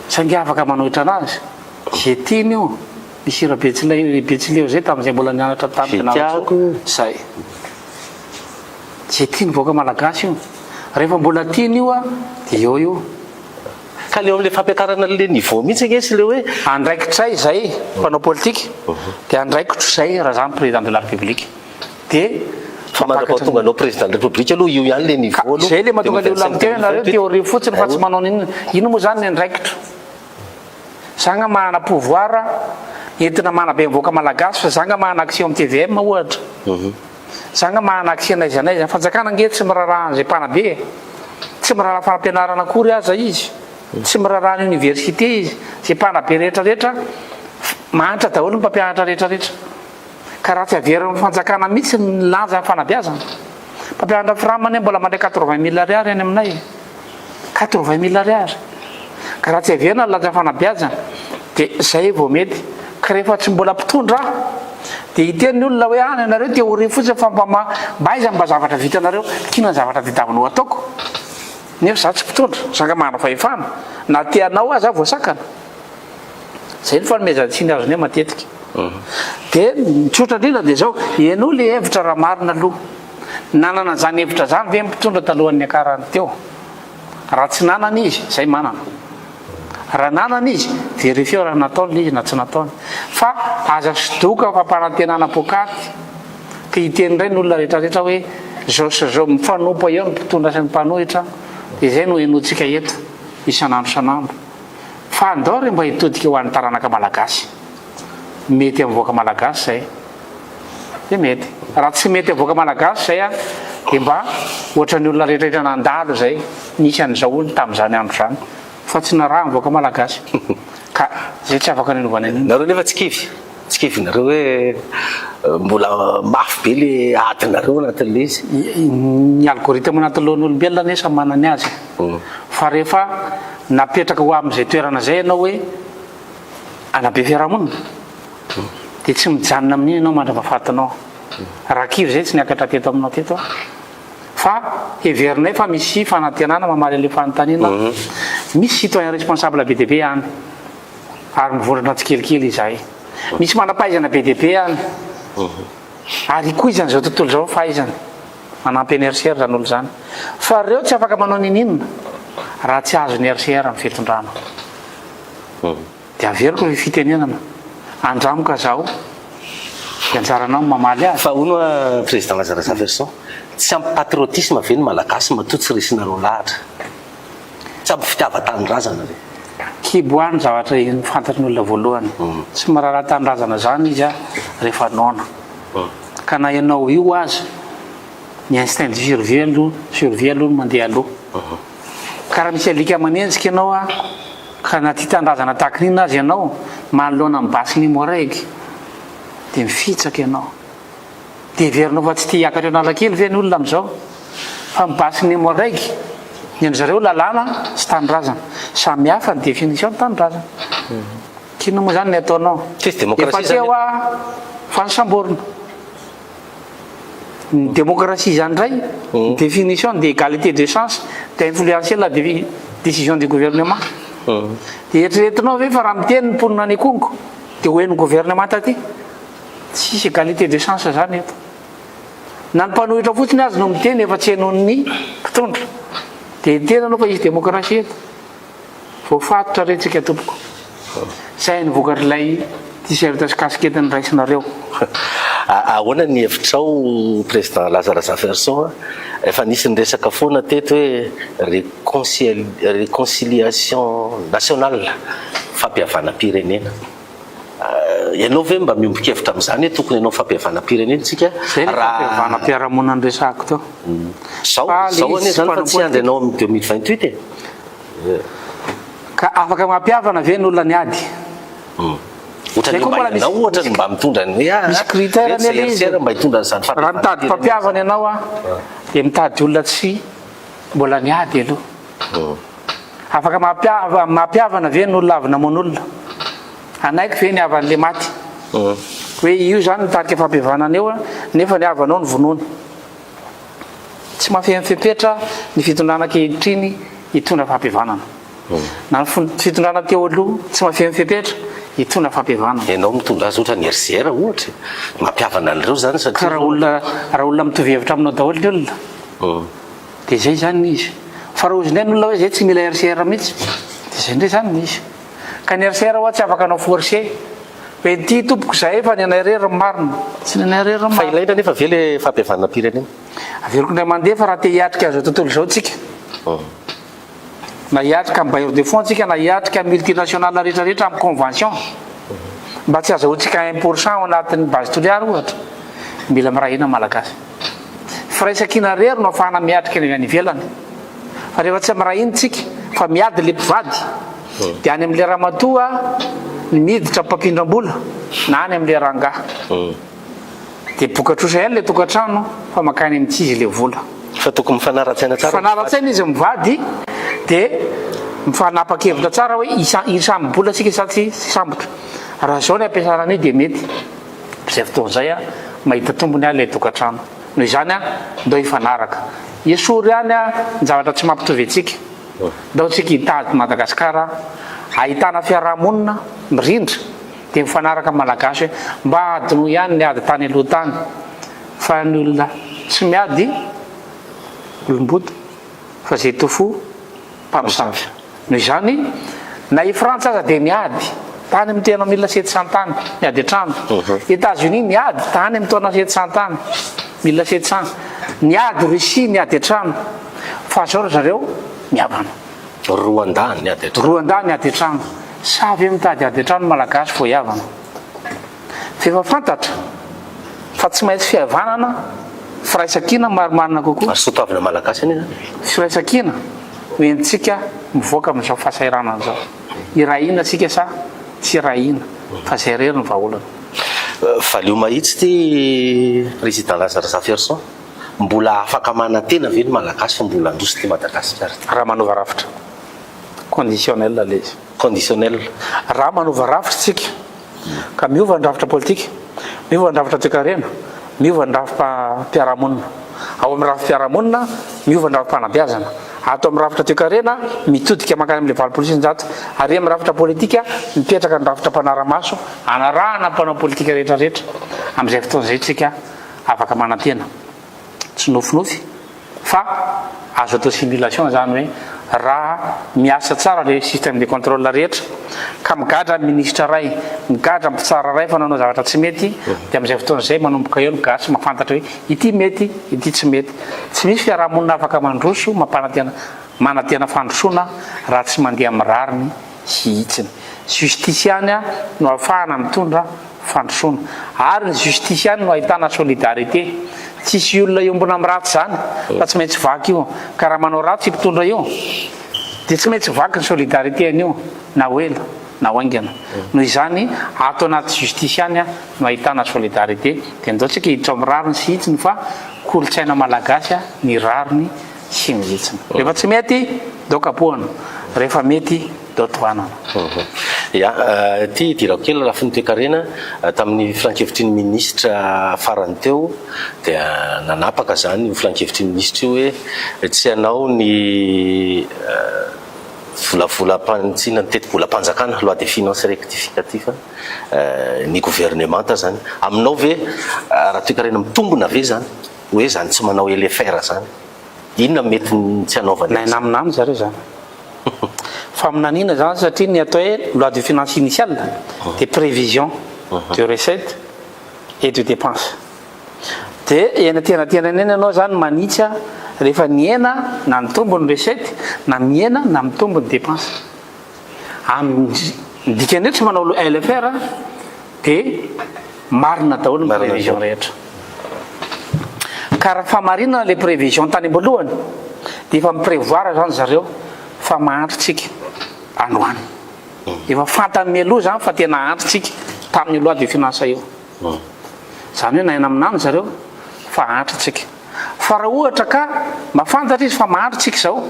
Saingy afaka manohitra anazy. Ze tiany io. Misy hira betsileo betsileo zay tamin'izay mbola nianatra tany Ze tiako io. Zay. Ze tiany vahoaka malagasy io. Rehefa mbola tiany io a, de eo io. Ka le eo amle fampiakarana anle niveau mihitsy ange sy le hoe. Andraikitray zay mpanao politika, de andraikitro zay raha za président de la république. Dia Fa mandrapaha tonga anao président de république aloha io ihany le niveau aloha. Zay le mahatonga le olona miteny hoe nareo théorie fotsiny fa tsy manao n'inona. Inona moa zany ny andraikitro? Za nga manana pouvoir entina manabe ny vahoaka malagasy fa za nga manana accès ao amin'ny tvm ohatra. Za nga manana accès n'aiza n'aiza. Ny fanjakana ange tsy miraharaha an'izay mpanabe e. Tsy miraharaha fampianarana akory aza izy. Tsy miraharaha ny université izy. Izay mpanabe rehetra rehetra mahantra daholo ny mpampianatra rehetra rehetra. Ka raha tsy averin'ny fanjakana mihitsy ny lanja fanabeazana. Mpampianatra fram anie mbola mandray 80 mille ariary any aminay e. 80 mille ariary. Ka raha tsy averina ny lanja fanabeazana dia zay vao mety. Ka rehefa tsy mbola mpitondra aho dia hiteny ny olona hoe any ianareo théorie fotsiny fa mba mba aiza mba zavatra vitanareo, k'inona ny zavatra tadiavinao ataoko? Nefa za tsy mpitondra, za nga manana fahefana. Na te hanao aza aho voasakana. Zay ny fanomezan-tsiny azonay matetika. Dia ny tsotra indrindra dia izao, henoy ilay hevitra raha marina aloha. Nanana an'izany hevitra izany ve ny mpitondra talohan'ny niakarany teo? Raha tsy nanana izy, izay manana. Raha nanana izy, verifieo raha nataony ilay izy na tsy nataony. Fa aza sodoka fampanantenana poakaty ka hiteny indray ny olona rehetrarehetra hoe izao sy izao, mifanompa eo ny mpitondra sy ny mpanohitra, dia izay no henointsika eto isan'andro isan'andro. Fa andao re mba hitodika ho an'ny taranaka malagasy. Mety amin'ny vahoaka malagasy izay. Dia mety. Raha tsy mety amin'ny vahoaka malagasy izay an, dia mba ohatran'ny olona rehetra rehetra nandalo izay, nisy an'izao hono tamin'izany andro izany. Fa tsy narahan'ny vahoaka malagasy. Ka izay tsy afaka nanovana an'iny. Nareo nefa tsy kivy. Tsy kivy nareo hoe mbola mafy be le adinareo anatin'le izy. Ny algorithme anatin'ny lohan'olombelona anie samy manana ny azy e. Fa rehefa napetraka ho amin'izay toerana izay ianao hoe hanabe fiarahamonina dia tsy mijanona amin'iny ianao mandra-pahafatinao. Raha kivy izay tsy niakatra teto aminao teto aho. Fa heverinay fa misy fanantenana mamaly an'ilay fanontaniana. Misy citoyen responsable be dia be any. Ary mivondrona tsikelikely izahay. Misy manam-pahaizana be dia be any. Ary ikoizan'izao tontolo izao ny fahaizany. Manampy an'i RCR izany olona izany. Fa ireo tsy afaka manao n'inon'inona raha tsy azon'i RCR ny fitondrana. Dia averiko ny fitenenana. Andramo ka zaho. Dia anjaranao ny mamaly azy. Fa hono hoa Président Lazare Razafiarison, tsy ampy patriotisme ve ny Malagasy matoa tsy resinareo lahatra? Tsy ampy fitiavan-tanindrazana ve? Kibo ahy ny zavatra fantatry ny olona voalohany. Tsy miraharaha tanindrazana izany izy rehefa noana. Ka na ianao io aza, ny instinct de survie aloha, survie aloha no mandeha aloha. Ka raha misy alika manenjika ianao ka na tia tanindrazana tahaka ny inona aza ianao, manoloana ny basin'ny Moregy, dia mifitsaka ianao. Dia heverinao fa tsy tia hiakatra eo Analakely ve ny olona amin'izao? Fa ny basy ny Emmo-Reg, ny an-dry zareo lalàna sy tanindrazana. Samy hafa ny définition ny tanindrazana. K'inona moa izany ny ataonao? Tsisy démocratie Efa izany teo e. aho. Fa ny samborina. Ny démocratie izany indray, ny définition dia égalité de chance d'influencer la décision du gouvernement. Dia eritreretinao ve fa raha miteny ny mponina any Ikongo dia ho henon'ny gouvernement aty? Tsisy égalité de chance izany eto. Na ny mpanohitra fotsiny aza no miteny efa tsy henon'ny mpitondra. Dia hiteny anao fa hisy démocratie eto. Voafatotra re tsika tompoko. Zay ny vokatr'ilay t-shirt sy casquette noraisinareo. Ahoana ny hevitrao Président Laza Razafiarison a? Efa nisy niresaka foana teto hoe réconciliation nationale, fampihavanam-pirenena. Ianao ve mba miombon-kevitra amin'izany hoe tokony hanao fampihavanam-pirenena isika Zay ilay raha fampihavanam-piarahamonina noresahako teo. Zao, Fa zao le anie izy zany fa mpanao tsy hiandry politika. anao amin'ny 2028 e. Ka afaka mampihavana ve ny olona niady? Ohatran'ny Zay koa mba mbola misy ianao ohatra no mba mitondra ny hoe ah, misy critère reto anie izay le izy. RCR mba hitondra an'izany Raha mitady fampihavanam-pirenena mpampihavana izany. ianao an, dia mitady olona tsy mbola niady aloha. Afaka mampihavana ve ny olona avy namono olona? Hanaiky ve ny havan'ilay maty? Hoe io izany mitarika fampihavanana eo nefa ny havanao no vonoiny. Tsy mahafehy fepetra ny fitondrana ankehitriny hitondra fampihavanana. Na ny fitondrana teo aloha tsy mahafehy fepetra hitondra fampihavanana. Ianao mitondra azy ohatra ny RCR ohatra e! Mampihavana an'ireo izany satria. Ka raha olona raha olona mitovy hevitra aminao daholo ny olona dia izay izany ny izy. Fa raha hozy indray ny olona hoe izay tsy mila RCR mihitsy dia izay indray izany ny izy. Ka ny RCR hoa tsy afaka hanao force hoe ity tompoko zahay fa ny anay irery ny marina. Tsy ny anay irery ny Fa marina. ilaina anefa ve le fampihavanam-pirenena? Averiko indray mandeha fa raha te hiatrika an'izao tontolo izao tsika, na hiatrika ny bailleur de fonds tsika na hiatrika ny multinational rehetra rehetra amin'ny convention, mba tsy hazahoantsika un pour cent ao anatin'ny base Toliara ohatra, mila miray hina Malagasy. Firaisankina irery no ahafahana miatrika ny avy any ivelany. Fa rehefa tsy miray hina tsika fa miady le mpivady dia any amin'le ramatoa ny miditra mpampindram-bola na any amin'le rangahy. Dia boka trosa ihany le tokantrano fa mankany amin'ny tsy izy le vola. Fa tokony mifanara-tsaina tsara ny mpivady. Mifanara-tsaina izy mivady dia mifanapa-kevitra tsara hoe hisambo-bola tsika sa tsy hisambotra. Raha izao ny ampiasana an'io dia mety. Izay fotoana izay mahita tombony ilay tokantrano. Noho izany ndao hifanaraka. Esory ihany ny zavatra tsy mampitovy antsika. Ndao tsika hitady Madagasikara ahitana fiaraha-monina mirindra dia mifanaraka amin'ny Malagasy hoe mba adinoy ihany ny ady tany aloha tany fa ny olona tsy miady olom-boto fa izay to fo mpamosavy. Noho izany, na i Frantsa aza dia niady tany amin'ny tena mille sept cent tany, niady an-trano. Etats-Unis niady tany amin'ny taona sept cent tany, mille sept cent. Niady Russie, niady an-trano. Fa zao ry zareo mihavana. Rwanda niady an-trano. Rwanda niady an-trano. Sa ve mitady ady an-trano ny Malagasy vao hihavana? F'efa fantatra fa tsy maintsy fihavanana, firaisankina marimarina kokoa. Ary soatoavina Malagasy anie izany. Firaisankina no entintsika mivoaka amin'izao fahasahiranana izao. Hiray hina isika sa tsy hiray hina? Fa izay irery no vahaolana. Valio mahitsy ity Président Laza Razafiarison. Mbola afaka manantena ve ny Malagasy fa mbola handroso ity Madagasikara ity? Raha manova rafitra. Conditionnel ilay izy. Conditionnel. Raha manova rafitra isika, ka miova ny rafitra politika, miova ny rafitra toekarena, miova ny rafi-piarahamonina. Ao amin'ny rafi-piarahamonina, miova ny rafi-panabeazana. Ato amin'ny rafitra toekarena, mitodika mankany amin'ilay 180. Ary amin'ny rafitra politika, mipetraka ny rafitra mpanara-maso, anarahana ny mpanao politika rehetra rehetra. Amin'izay fotoana izay isika afaka manantena. Tsy nofinofy fa azo atao simulation izany hoe raha miasa tsara le système de contrôle rehetra ka migadra ny ministra iray, migadra ny mpitsara iray fa nanao zavatra tsy mety dia amin'izay fotoana izay manomboka eo ny gasy mahafantatra hoe ity mety, ity tsy mety. Tsy misy fiarahamonina afaka mandroso mampanantena manantena fandrosoana raha tsy mandeha amin'ny rariny sy hitsiny. Justice ihany no ahafahana mitondra fandrosoana. Ary ny justice ihany no ahitana solidarité. Tsisy olona hiombona amin'ny ratsy izany fa tsy maintsy vaky io. Ka raha manao ratsy io mpitondra io dia tsy maintsy vaky ny solidarité an'io na ho ela na ho haingana. Noho izany ato anaty justice ihany no ahitana solidarité. Dia ndao tsika hiditra ao amin'ny rariny sy hitsiny fa kolontsaina malagasy ny rariny sy ny hitsiny. Rehefa tsy mety ndao kapohana. Rehefa mety. Dao tohanana. Ya, ity idirako kely lafiny toekarena, tamin'ny filankevitry ny minisitra farany teo dia nanapaka izany io filankevitry ny minisitra io hoe tsy hanao ny volavolam-panitsiana ny tetibolam-panjakana, loi des finances rectificatif, ny governemanta izany. Aminao ve ara-toekarena mitombina ve izany hoe izany tsy manao LFR izany? Inona no mety tsy hanaovany azy? Naminany zareo izany. Faminaniana izany satria ny atao hoe loi de finance initiale dia prévision de recette et de dépense. Dia eny antenatenany eny ianao izany manitsy rehefa nihena na nitombo ny recette na mihena na mitombo ny dépense. Amin'ny dikany hoe tsy manao LFR dia marina daholo ny prévision rehetra. Ka raha famarinana le prévision tany am-boalohany dia efa mi-prévoir zany zareo fa mahantra tsika androany. Efa fantany mialoha zany fa tena hahantra tsika tamin'io loi de finance io. Zany hoe nahay naminany zareo fa hahantra tsika. Fa raha ohatra ka mafantatra izy fa mahantra tsika izao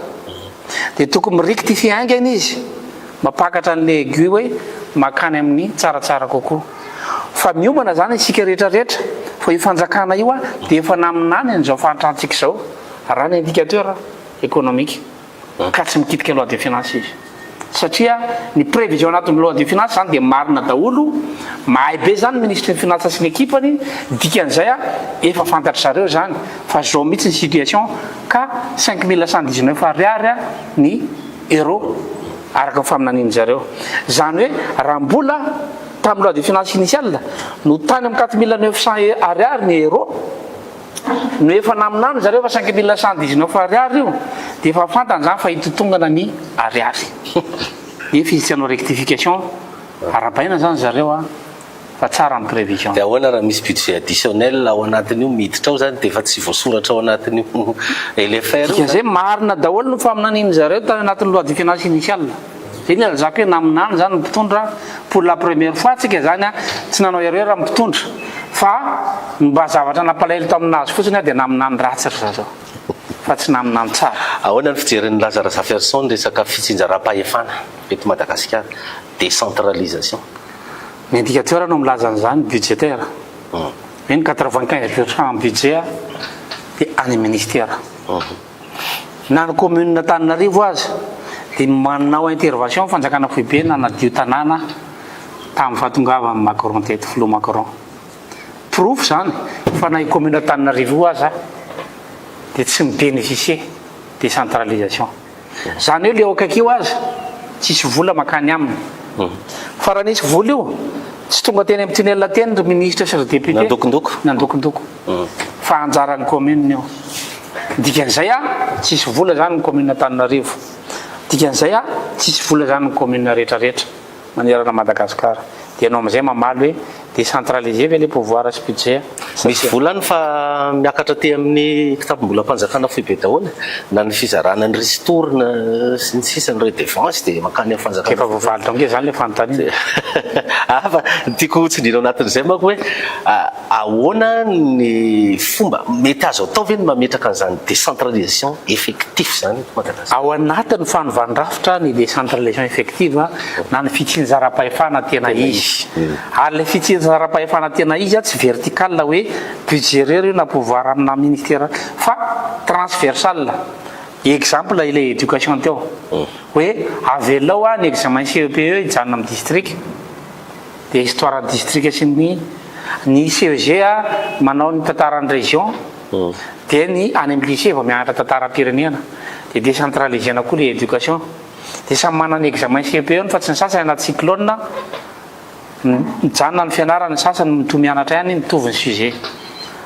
dia tokony mi-rectifier haingana izy mampakatra an'ilay aiguille hoe makany amin'ny tsaratsara kokoa. Fa miomana zany isika rehetra rehetra fa io fanjakana io dia efa naminany an'izao fahantrantsika izao raha ny indicateur économique ka tsy mikitika loi de finance izy satria ny prévision anatin'ny loi de finance zany dia marina daholo, mahay be zany ministre ny finance sy ny ekipany, dikan'izay efa fantatry zareo zany fa zao mihitsy ny situation ka 5119 ariary ny euro araka ny faminanian'ny zareo. Zany hoe raha mbola tamin'ny loi de finance initiale no tany amin'ny 4900 ariary ny euro no efa naminany zareo fa 5119 ariary io dia efa fantany zany fa hitotongana ny ariary. Nefa izy tsy hanao rectification, arahabaina zany zareo a. Fa tsara ny prévision. Dia ahoana raha misy budget additionnel ao anatin'io miditra ao zany dia efa tsy voasoratra ao anatin'io LFR io Dikan'izay marina daholo ny faminanian'ny zareo tany anatin'ny loi de finance initiale. Zay ny ilazako hoe naminany zany ny mpitondra pour la première fois tsika zany a tsy nanao erreur ny mpitondra fa ny mba zavatra nampalahelo taminazy fotsiny a dia naminany ratsy ry zareo fa tsy naminany tsara. Ahoana ny fijerin'i Laza Razafiarison ny resaka fitsinjaram-pahefana eto Madagasikara, décentralisation? Ny indicateur no milaza an'izany, budgétaire. Hoe ny 95 pour cent amin'ny budget dia any amin'ny ministère. Na ny commune Antananarivo aza dia manao intervention fanjakana foibe nanadio tanàna tamin'ny fahatongavan'i Macron teto, filoha Macron. Porofo izany fa na io commune Antananarivo io aza dia tsy mi-bénéficier décentralisation. Zany hoe le eo akaiky io aza tsisy vola makany aminy. Fa raha nisy vola io, tsy tonga teny amin'ny tunnel teny ry ministre sy ry député. Nandokondoko. Nandokondoko. Fa anjaran'ny commune io. Dikan'izay a, tsisy vola zany ny commune Antananarivo. Dikan'izay a, tsisy vola zany ny commune rehetra rehetra. Manerana Madagascar. Dia ianao amin'izay mamaly hoe décentraliser ve le pouvoir sy budget sa Misy tsia? vola any fa miakatra aty amin'ny kitapom-bolam-panjakana foibe daholo na ny fizarana ny ristourne sy ny sisa ny redevance dia mankany amin'ny fanjakana Efa voavaly tao ange zany le fanontaniana. Ah fa ny tiako ho tsindriana ao anatin'izay manko hoe ahoana ny fomba mety azo atao ve ny mametraka an'izany décentralisation effectif izany eto Madagasikara? Ao anatin'ny fanovan-drafitra ny décentralisation effective na ny fitsinjaram-pahefana tena izy. Ary ilay fitsinjaram-pahefana tena izy tsy vertical hoe budget irery io na pouvoir amina ministera fa transversal. Exemple ilay éducation teo hoe avelao ny examen CEPE hijanona amin'ny district. Dia histoire ny district sy ny ny CEG manao ny tantaran'ny région dia ny any amin'ny lycée vao mianatra tantaram-pirenena dia décentralisena koa le éducation dia samy manana ny examen CEPE ny fa tsy ny sasany anaty cyclone mijanona ny fianarana ny sasany mitohy mianatra ihany mitovy ny sujet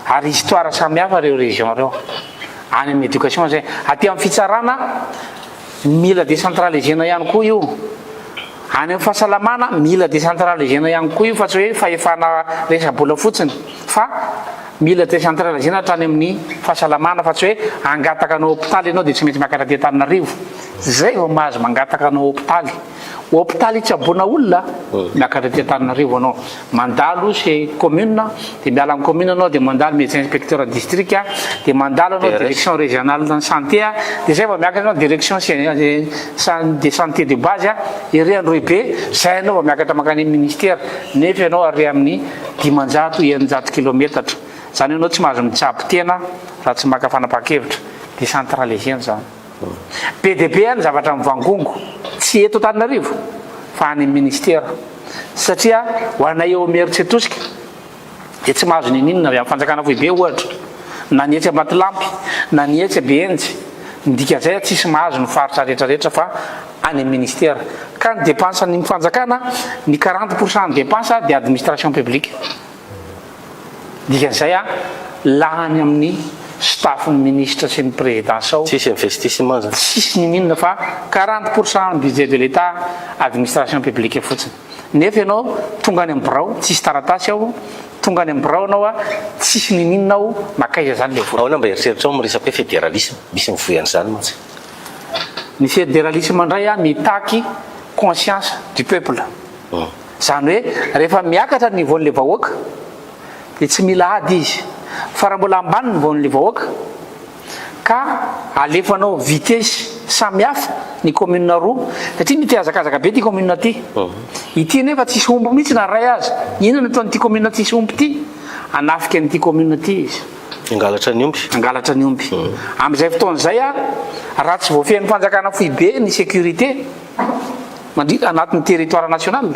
ary histoire samihafa ireo région ireo any amin'ny éducation zay aty amin'ny fitsarana Mila décentralisena ihany koa io. Any amin'ny fahasalamana, mila décentralisena ihany koa io fa tsy hoe fahefana resa-bola fotsiny fa mila décentralisena hatrany amin'ny fahasalamana fa tsy hoe hangataka anao hopitaly ianao dia tsy maintsy miakatra aty Antananarivo. Zay vao mahazo mangataka anao hopitaly. Hopitaly hitsaboana olona, miakatra aty Antananarivo anao, mandalo chez commune, dia miala amin'ny commune anao dia mandalo médecin inspecteur district, dia mandalo anao direction régionale ny santé, dia zay vao miakatra anao direction de santé de base ery Androhibe, zay anao vao miakatra mankany amin'ny ministère, nefa ianao ary amin'ny 500, 600 kilometatra. Zany hoe anao tsy mahazo mitsabo tena raha tsy maka fanapahan-kevitra. Décentraliser zany. Be dia be ny zavatra mivangongo, tsy eto Antananarivo fa any amin'ny ministera. Satria ho anay eo Imerintsiatosika dia tsy mahazo n'inon'inona avy amin'ny fanjakana foibe ohatra, na ny etsy Ambatolampy, na ny etsy Behenjy. Ny dikan'izay tsisy mahazo ny faritra rehetra rehetra fa any amin'ny ministera. Ka ny dépense ny fanjakana, ny 40 pour cent ny dépense dia administration publique. Dikan'izay a, lany amin'ny staff-n'ny ministra sy ny présidence ao. Tsisy investissement zany. Tsisy n'inon'inona fa 40 pour cent budget de l'Etat administration publique fotsiny. Nefa ianao tonga any amin'ny birao, tsisy taratasy ao, tonga any amin'ny birao ianao a, tsisy n'inon'inona ao, makaiza zany le vola. Ahoana mba eritreritrao amin'ny resaka hoe fédéralisme? Misy mivoy an'izany mantsy. Ny fédéralisme indray a mitaky conscience du peuple. Izany hoe rehefa miakatra ny niveau-n'ilay vahoaka dia tsy mila ady izy. Fa raha mbola ambany ny niveau-n'ilay vahoaka ka alefanao vitesse samy hafa ny commune roa, satria mety hihazakazaka be ity commune ity. Ity nefa tsisy omby mihitsy na iray aza. Inona no ataon'ity commune tsisy omby ity? Hanafika an'ity commune ity izy. Hangalatra ny omby. Hangalatra ny omby. Amin'izay fotoana izay, raha tsy voafehin'ny fanjakana foibe ny sécurité, Mandritra anatin'ny territoire national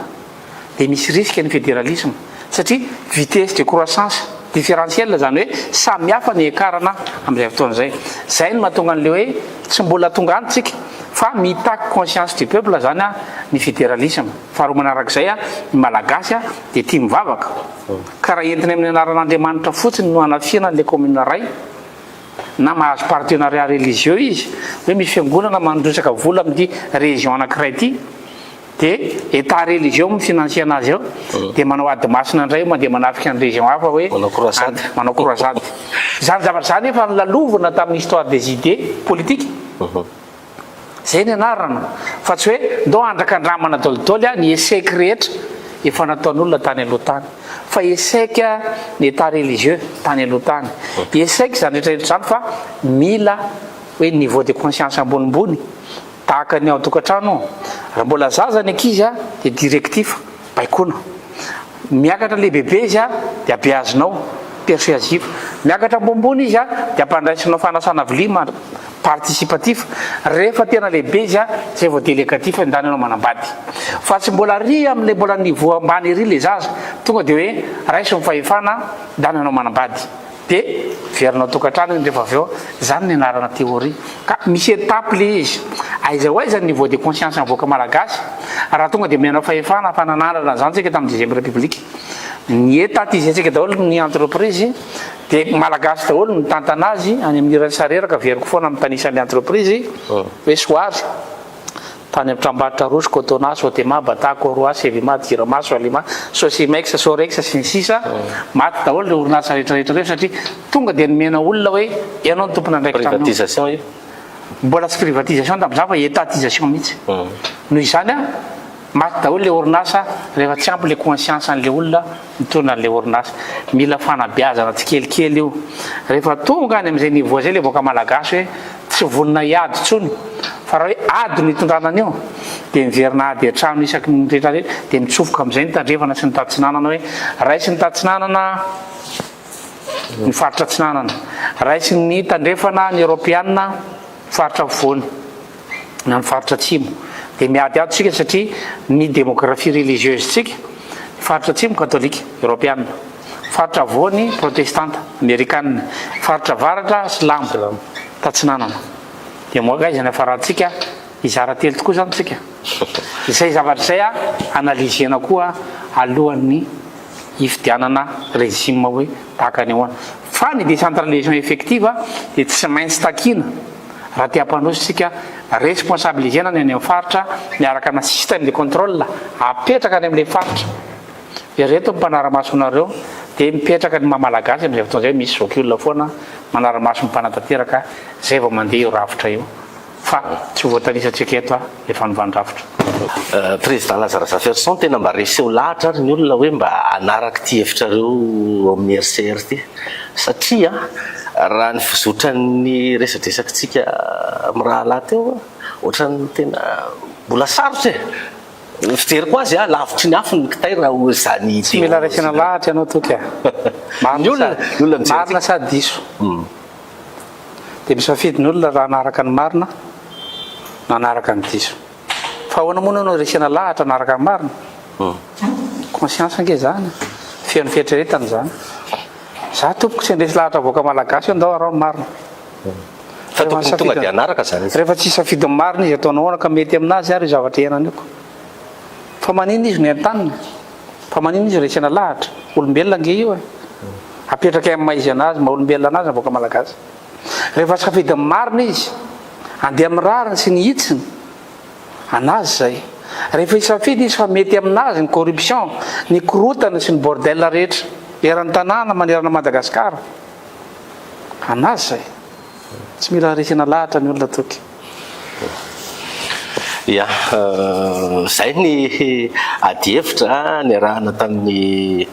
dia misy risque ny fédéralisme satria vitesse de croissance différentielle izany hoe samy hafa ny hiakarana amin'izay fotoana izay. Izay no mahatonga an'ilay hoe tsy mbola tonga any tsika fa mitaky conscience du peuple izany ny fédéralisme. Faharoa manarak'izay ny Malagasy dia tia mivavaka ka raha entina amin'ny anaran'Andriamanitra fotsiny no hanafihana an'ilay commune iray na mahazo partenariat religieux izy, hoe misy fiangonana mandrotsaka vola amin'ity région anankiray ity, dia état religieux mi-financer anazy eo, dia manao ady masina indray io mandeha manafika ny région hafa hoe Manao croisade. manao croisade. Izany zavatra izany efa nolalovina tamin'ny histoire des idées politiques. Zay ny anarana fa tsy hoe ndao handrakandramana dolidoly ny échec rehetra efa nataon'olona tany aloha tany fa échec ny état religieux tany aloha tany, échec izany rehetra rehetra izany fa mila hoe niveau de conscience ambonimbony tahaka ny ao an-tokantrano raha mbola zaza ny ankizy dia directif Baikoana. Miakatra lehibebe izy dia abeazinao, persuasif. Miakatra ambonimbony izy dia ampandraisinao fanasana vilia mandra participatif. Rehefa tena lehibe izy zay vao delegatif ndany ianao manambady. Fa tsy mbola ary amin'ilay mbola niveau ambany ery ilay zaza tonga dia hoe raiso ny fahefana ndany ianao manambady. Dia miverina ao tokantrano iny rehefa avy eo, zany ny anarana théorie. Ka misy étape le izy. Aiza ho aiza ny niveau de conscience ny vahoaka malagasy raha tonga dia omenao fahefana fa nanandrana an'izany tsika tamin'ny deuxième république. Ny étatiser-tsika daholo ny entreprise dia malagasy daholo no mitantana azy any amin'ny iran'i Sareraka averiko foana mitanisa an'ilay entreprise hoe Soary. Tany amin'ny tranombarotra Rouge, Cotona, Sotema, Bata, Coroa, Sevima, Jirama, Soalima, Sosimex, Sorex, sy ny sisa Maty daholo ireo orinasa rehetra rehetra ireo satria tonga dia nomena olona hoe ianao no tompon'andraikitra amin'io. Privatisation io. Mbola tsy privatisation tamin'izany fa étatisation mihitsy. Noho izany, maty daholo ilay orinasa rehefa tsy ampy ilay conscience an'ilay olona mitondra an'ilay orinasa. Mila fanabeazana tsikelikely io. Rehefa tonga any amin'izay niveau izay ilay vahoaka malagasy hoe tsy vonona hiady intsony fa raha hoe ady no hitondrana an'io dia miverina ady an-trano isaky ny rehetra rehetra dia mitsofoka amin'izay ny tandrefana sy ny tatsinanana hoe raisin'ny tatsinanana ny faritra atsinanana, raisin'ny tandrefana ny eoropeanina faritra afovoany na ny faritra atsimo dia miady ato isika satria ny démographie religieuse tsika faritra atsimo katolika eoropeanina faritra avoany protestanta amerikanina faritra avaratra silamo tatsinanana dia moa aiza ny hafarantsika hizara telo tokoa zany tsika izay zavatra izay a analysena koa alohan'ny hifidianana régime hoe tahaka ny ahoana fa ny décentralisation effective dia tsy maintsy takiana Raha te hampandroso isika, responsabiliser-na ny any amin'ny faritra miaraka amina système de contrôle apetraka any amin'ilay faritra. Ireto ny mpanara-maso anareo dia mipetraka ny maha malagasy amin'izay fotoana izay misy zokiolona foana manara-maso ny mpanatanteraka izay vao mandeha io rafitra io. Fa tsy ho voatanisantsika eto ilay fanovan-drafitra. Président Laza Razafiarison, tena mba reseho lahatra ary ny olona hoe mba hanaraka ity hevitrareo ao amin'ny RCR ity. Satria raha ny fizotran'ny resadresakitsika mirahalahy teo, ohatran'ny tena mbola sarotra e! Ny fijeriko azy a, lavitry ny afo ny kitay raha ho izany Tsy mila raisina lahatra ianao Toky a! Ny olona, ny olona mijery Marina sa diso? Dia misafidy ny olona raha hanaraka ny marina na hanaraka ny diso. Fa ahoana moa no resena lahatra hanaraka ny marina? Conscience ange izany, feno fieritreretana izany. Za tompoko tsy handresy lahatra vahoaka malagasy hoe ndao araho ny marina. Fa tokony tonga dia hanaraka izany izy. Rehefa tsy hisafidy ny marina izy ataonao ahoana ka mety aminazy ary io zavatra iainana io ko. Fa maninona izy no entanina? Fa maninona izy resena lahatra? Olombelona ange io e. Apetraka amin'ny maha izy anazy, maha olombelona anazy ny vahoaka malagasy. Rehefa safidy ny marina izy, andeha amin'ny rariny sy ny hitsiny, anazy izay. Rehefa hisafidy izy fa mety aminazy ny corruption, ny korotana sy ny bordel rehetra eran'ny tanàna manerana Madagasikara, anazy izay. Tsy mila resena lahatra ny olona Toky. Ya, izay ny adihevitra niarahana tamin'ny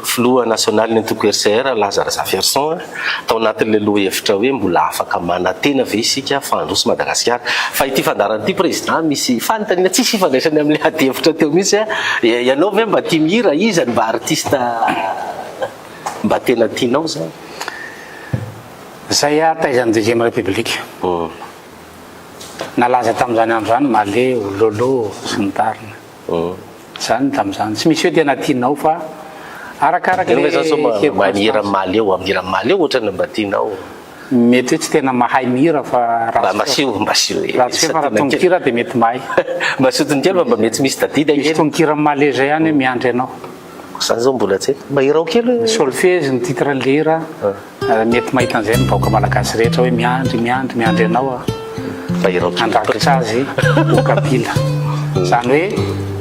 filoha nasionalin'ny antoko RCR, Laza Razafiarison, tao anatin'ilay lohahevitra hoe mbola afaka manantena ve isika fa handroso Madagasikara. Fa ity fandaharana ity Président misy fanontaniana tsisy ifandraisany amin'ilay adihevitra teo mihitsy. Ianao ve mba tia mihira? Iza no mba artiste mba tena tianao izany? Zay aho taizan'ny deuxième république. Nalaza tamin'izany andro izany Maleo, Lolo sy ny tariny. Zany tamin'izany. Tsy misy hoe tena tianao fa arakaraka Ianao ve le zany sao mba mahay mihira circonstance. Maleo, mihira Maleo ohatrany mba tianao? Mety hoe tsy tena mahay mihira fa raha Mba mba asio, mba asio raha tsy hoe fa raha tononkira. tononkira dia mety mahay. Mba asio tononkira fa mba mety misy tadidy ange. Misy tononkira Maleo zay ihany hoe miandry anao. Zany zao mbola tsy haiko. Mba hirao kely hoe. Solfezy ny titre an'le hira. Mety mahita an'izay ny vahoaka malagasy rehetra hoe miandry, miandry, miandry anao aho. Handrakitra azy ho kapila. Izany hoe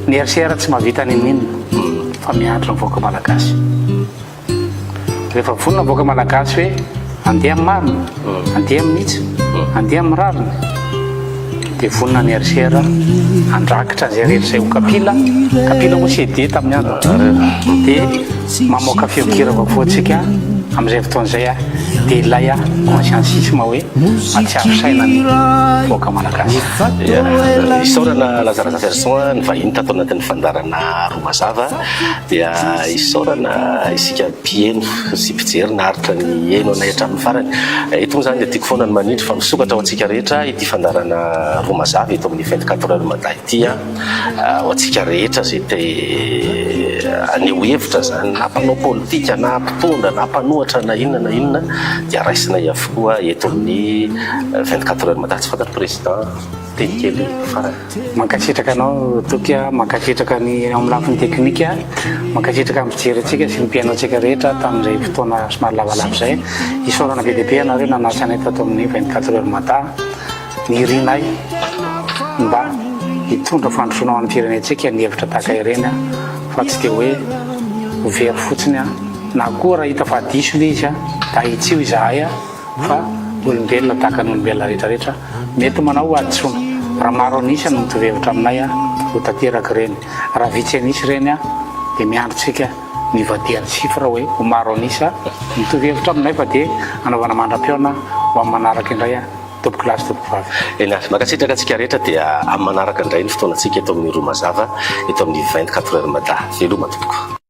ny RCR tsy mahavita n'inon'inona fa miandry ny vahoaka malagasy. Rehefa vonona ny vahoaka malagasy hoe andeha amin'ny marina, andeha amin'ny hitsiny, andeha amin'ny rariny, dia vonona ny RCR handrakitra an'izay rehetra izay ho kapila, kapila moa CD tamin'ny androny, dia mamoaka feon-kira vaovao antsika amin'izay fotoana izay dia ilay consciencisme hoe mahatsiaro saina ny vahoaka malagasy. Isaorana Laza Razafiarison nivahiny tato anatin'ny fandaharana Roa Mazava dia isaorana isika mpiheno sy mpijery naharitra niheno anay hatramin'ny farany. Eto moa izany dia tiako foana ny manindry fa misokatra ho antsika rehetra ity fandaharana Roa Mazava eto amin'ny 24 heures Mada ity ho antsika rehetra izay te haneho hevitra izany na mpanao politika na mpitondra na mpanohatra na inona na inona dia raisinay avokoa eto amin'ny 24 heures Mada. Tsy fantatro président teny kely farany. Mankasitraka anao Toky a, mankasitraka ny ao amin'ny lafiny teknika, mankasitraka ny mpijery antsika sy ny mpihaino antsika rehetra tamin'izay fotoana somary lavalava izay. Isaorana be dia be ianareo nanasa anay tato amin'ny 24 heures Mada. Nirinay mba hitondra fandrosoana ho an'ny firenentsika ny hevitra tahaka ireny fa tsy dia hoe ho very fotsiny na koa raha hita fa diso ilay izy dia ahitsio izahay fa olombelona tahaka ny olombelona rehetra rehetra mety manao hadisoana. Raha maro an'isa no mitovy hevitra aminay ho tanteraka ireny. Raha vitsy an'isa ireny dia miandry tsika ny vadian'ny chiffre hoe ho maro an'isa mitovy hevitra aminay fa dia anaovana mandra-pihaona ho amin'ny manaraka indray tompokolahy sy tompokovavy. Eny ary, mankasitraka antsika rehetra dia amin'ny manaraka indray ny fotoanantsika eto amin'ny Roa Mazava eto amin'ny 24 heures Mada. Veloma tompoko.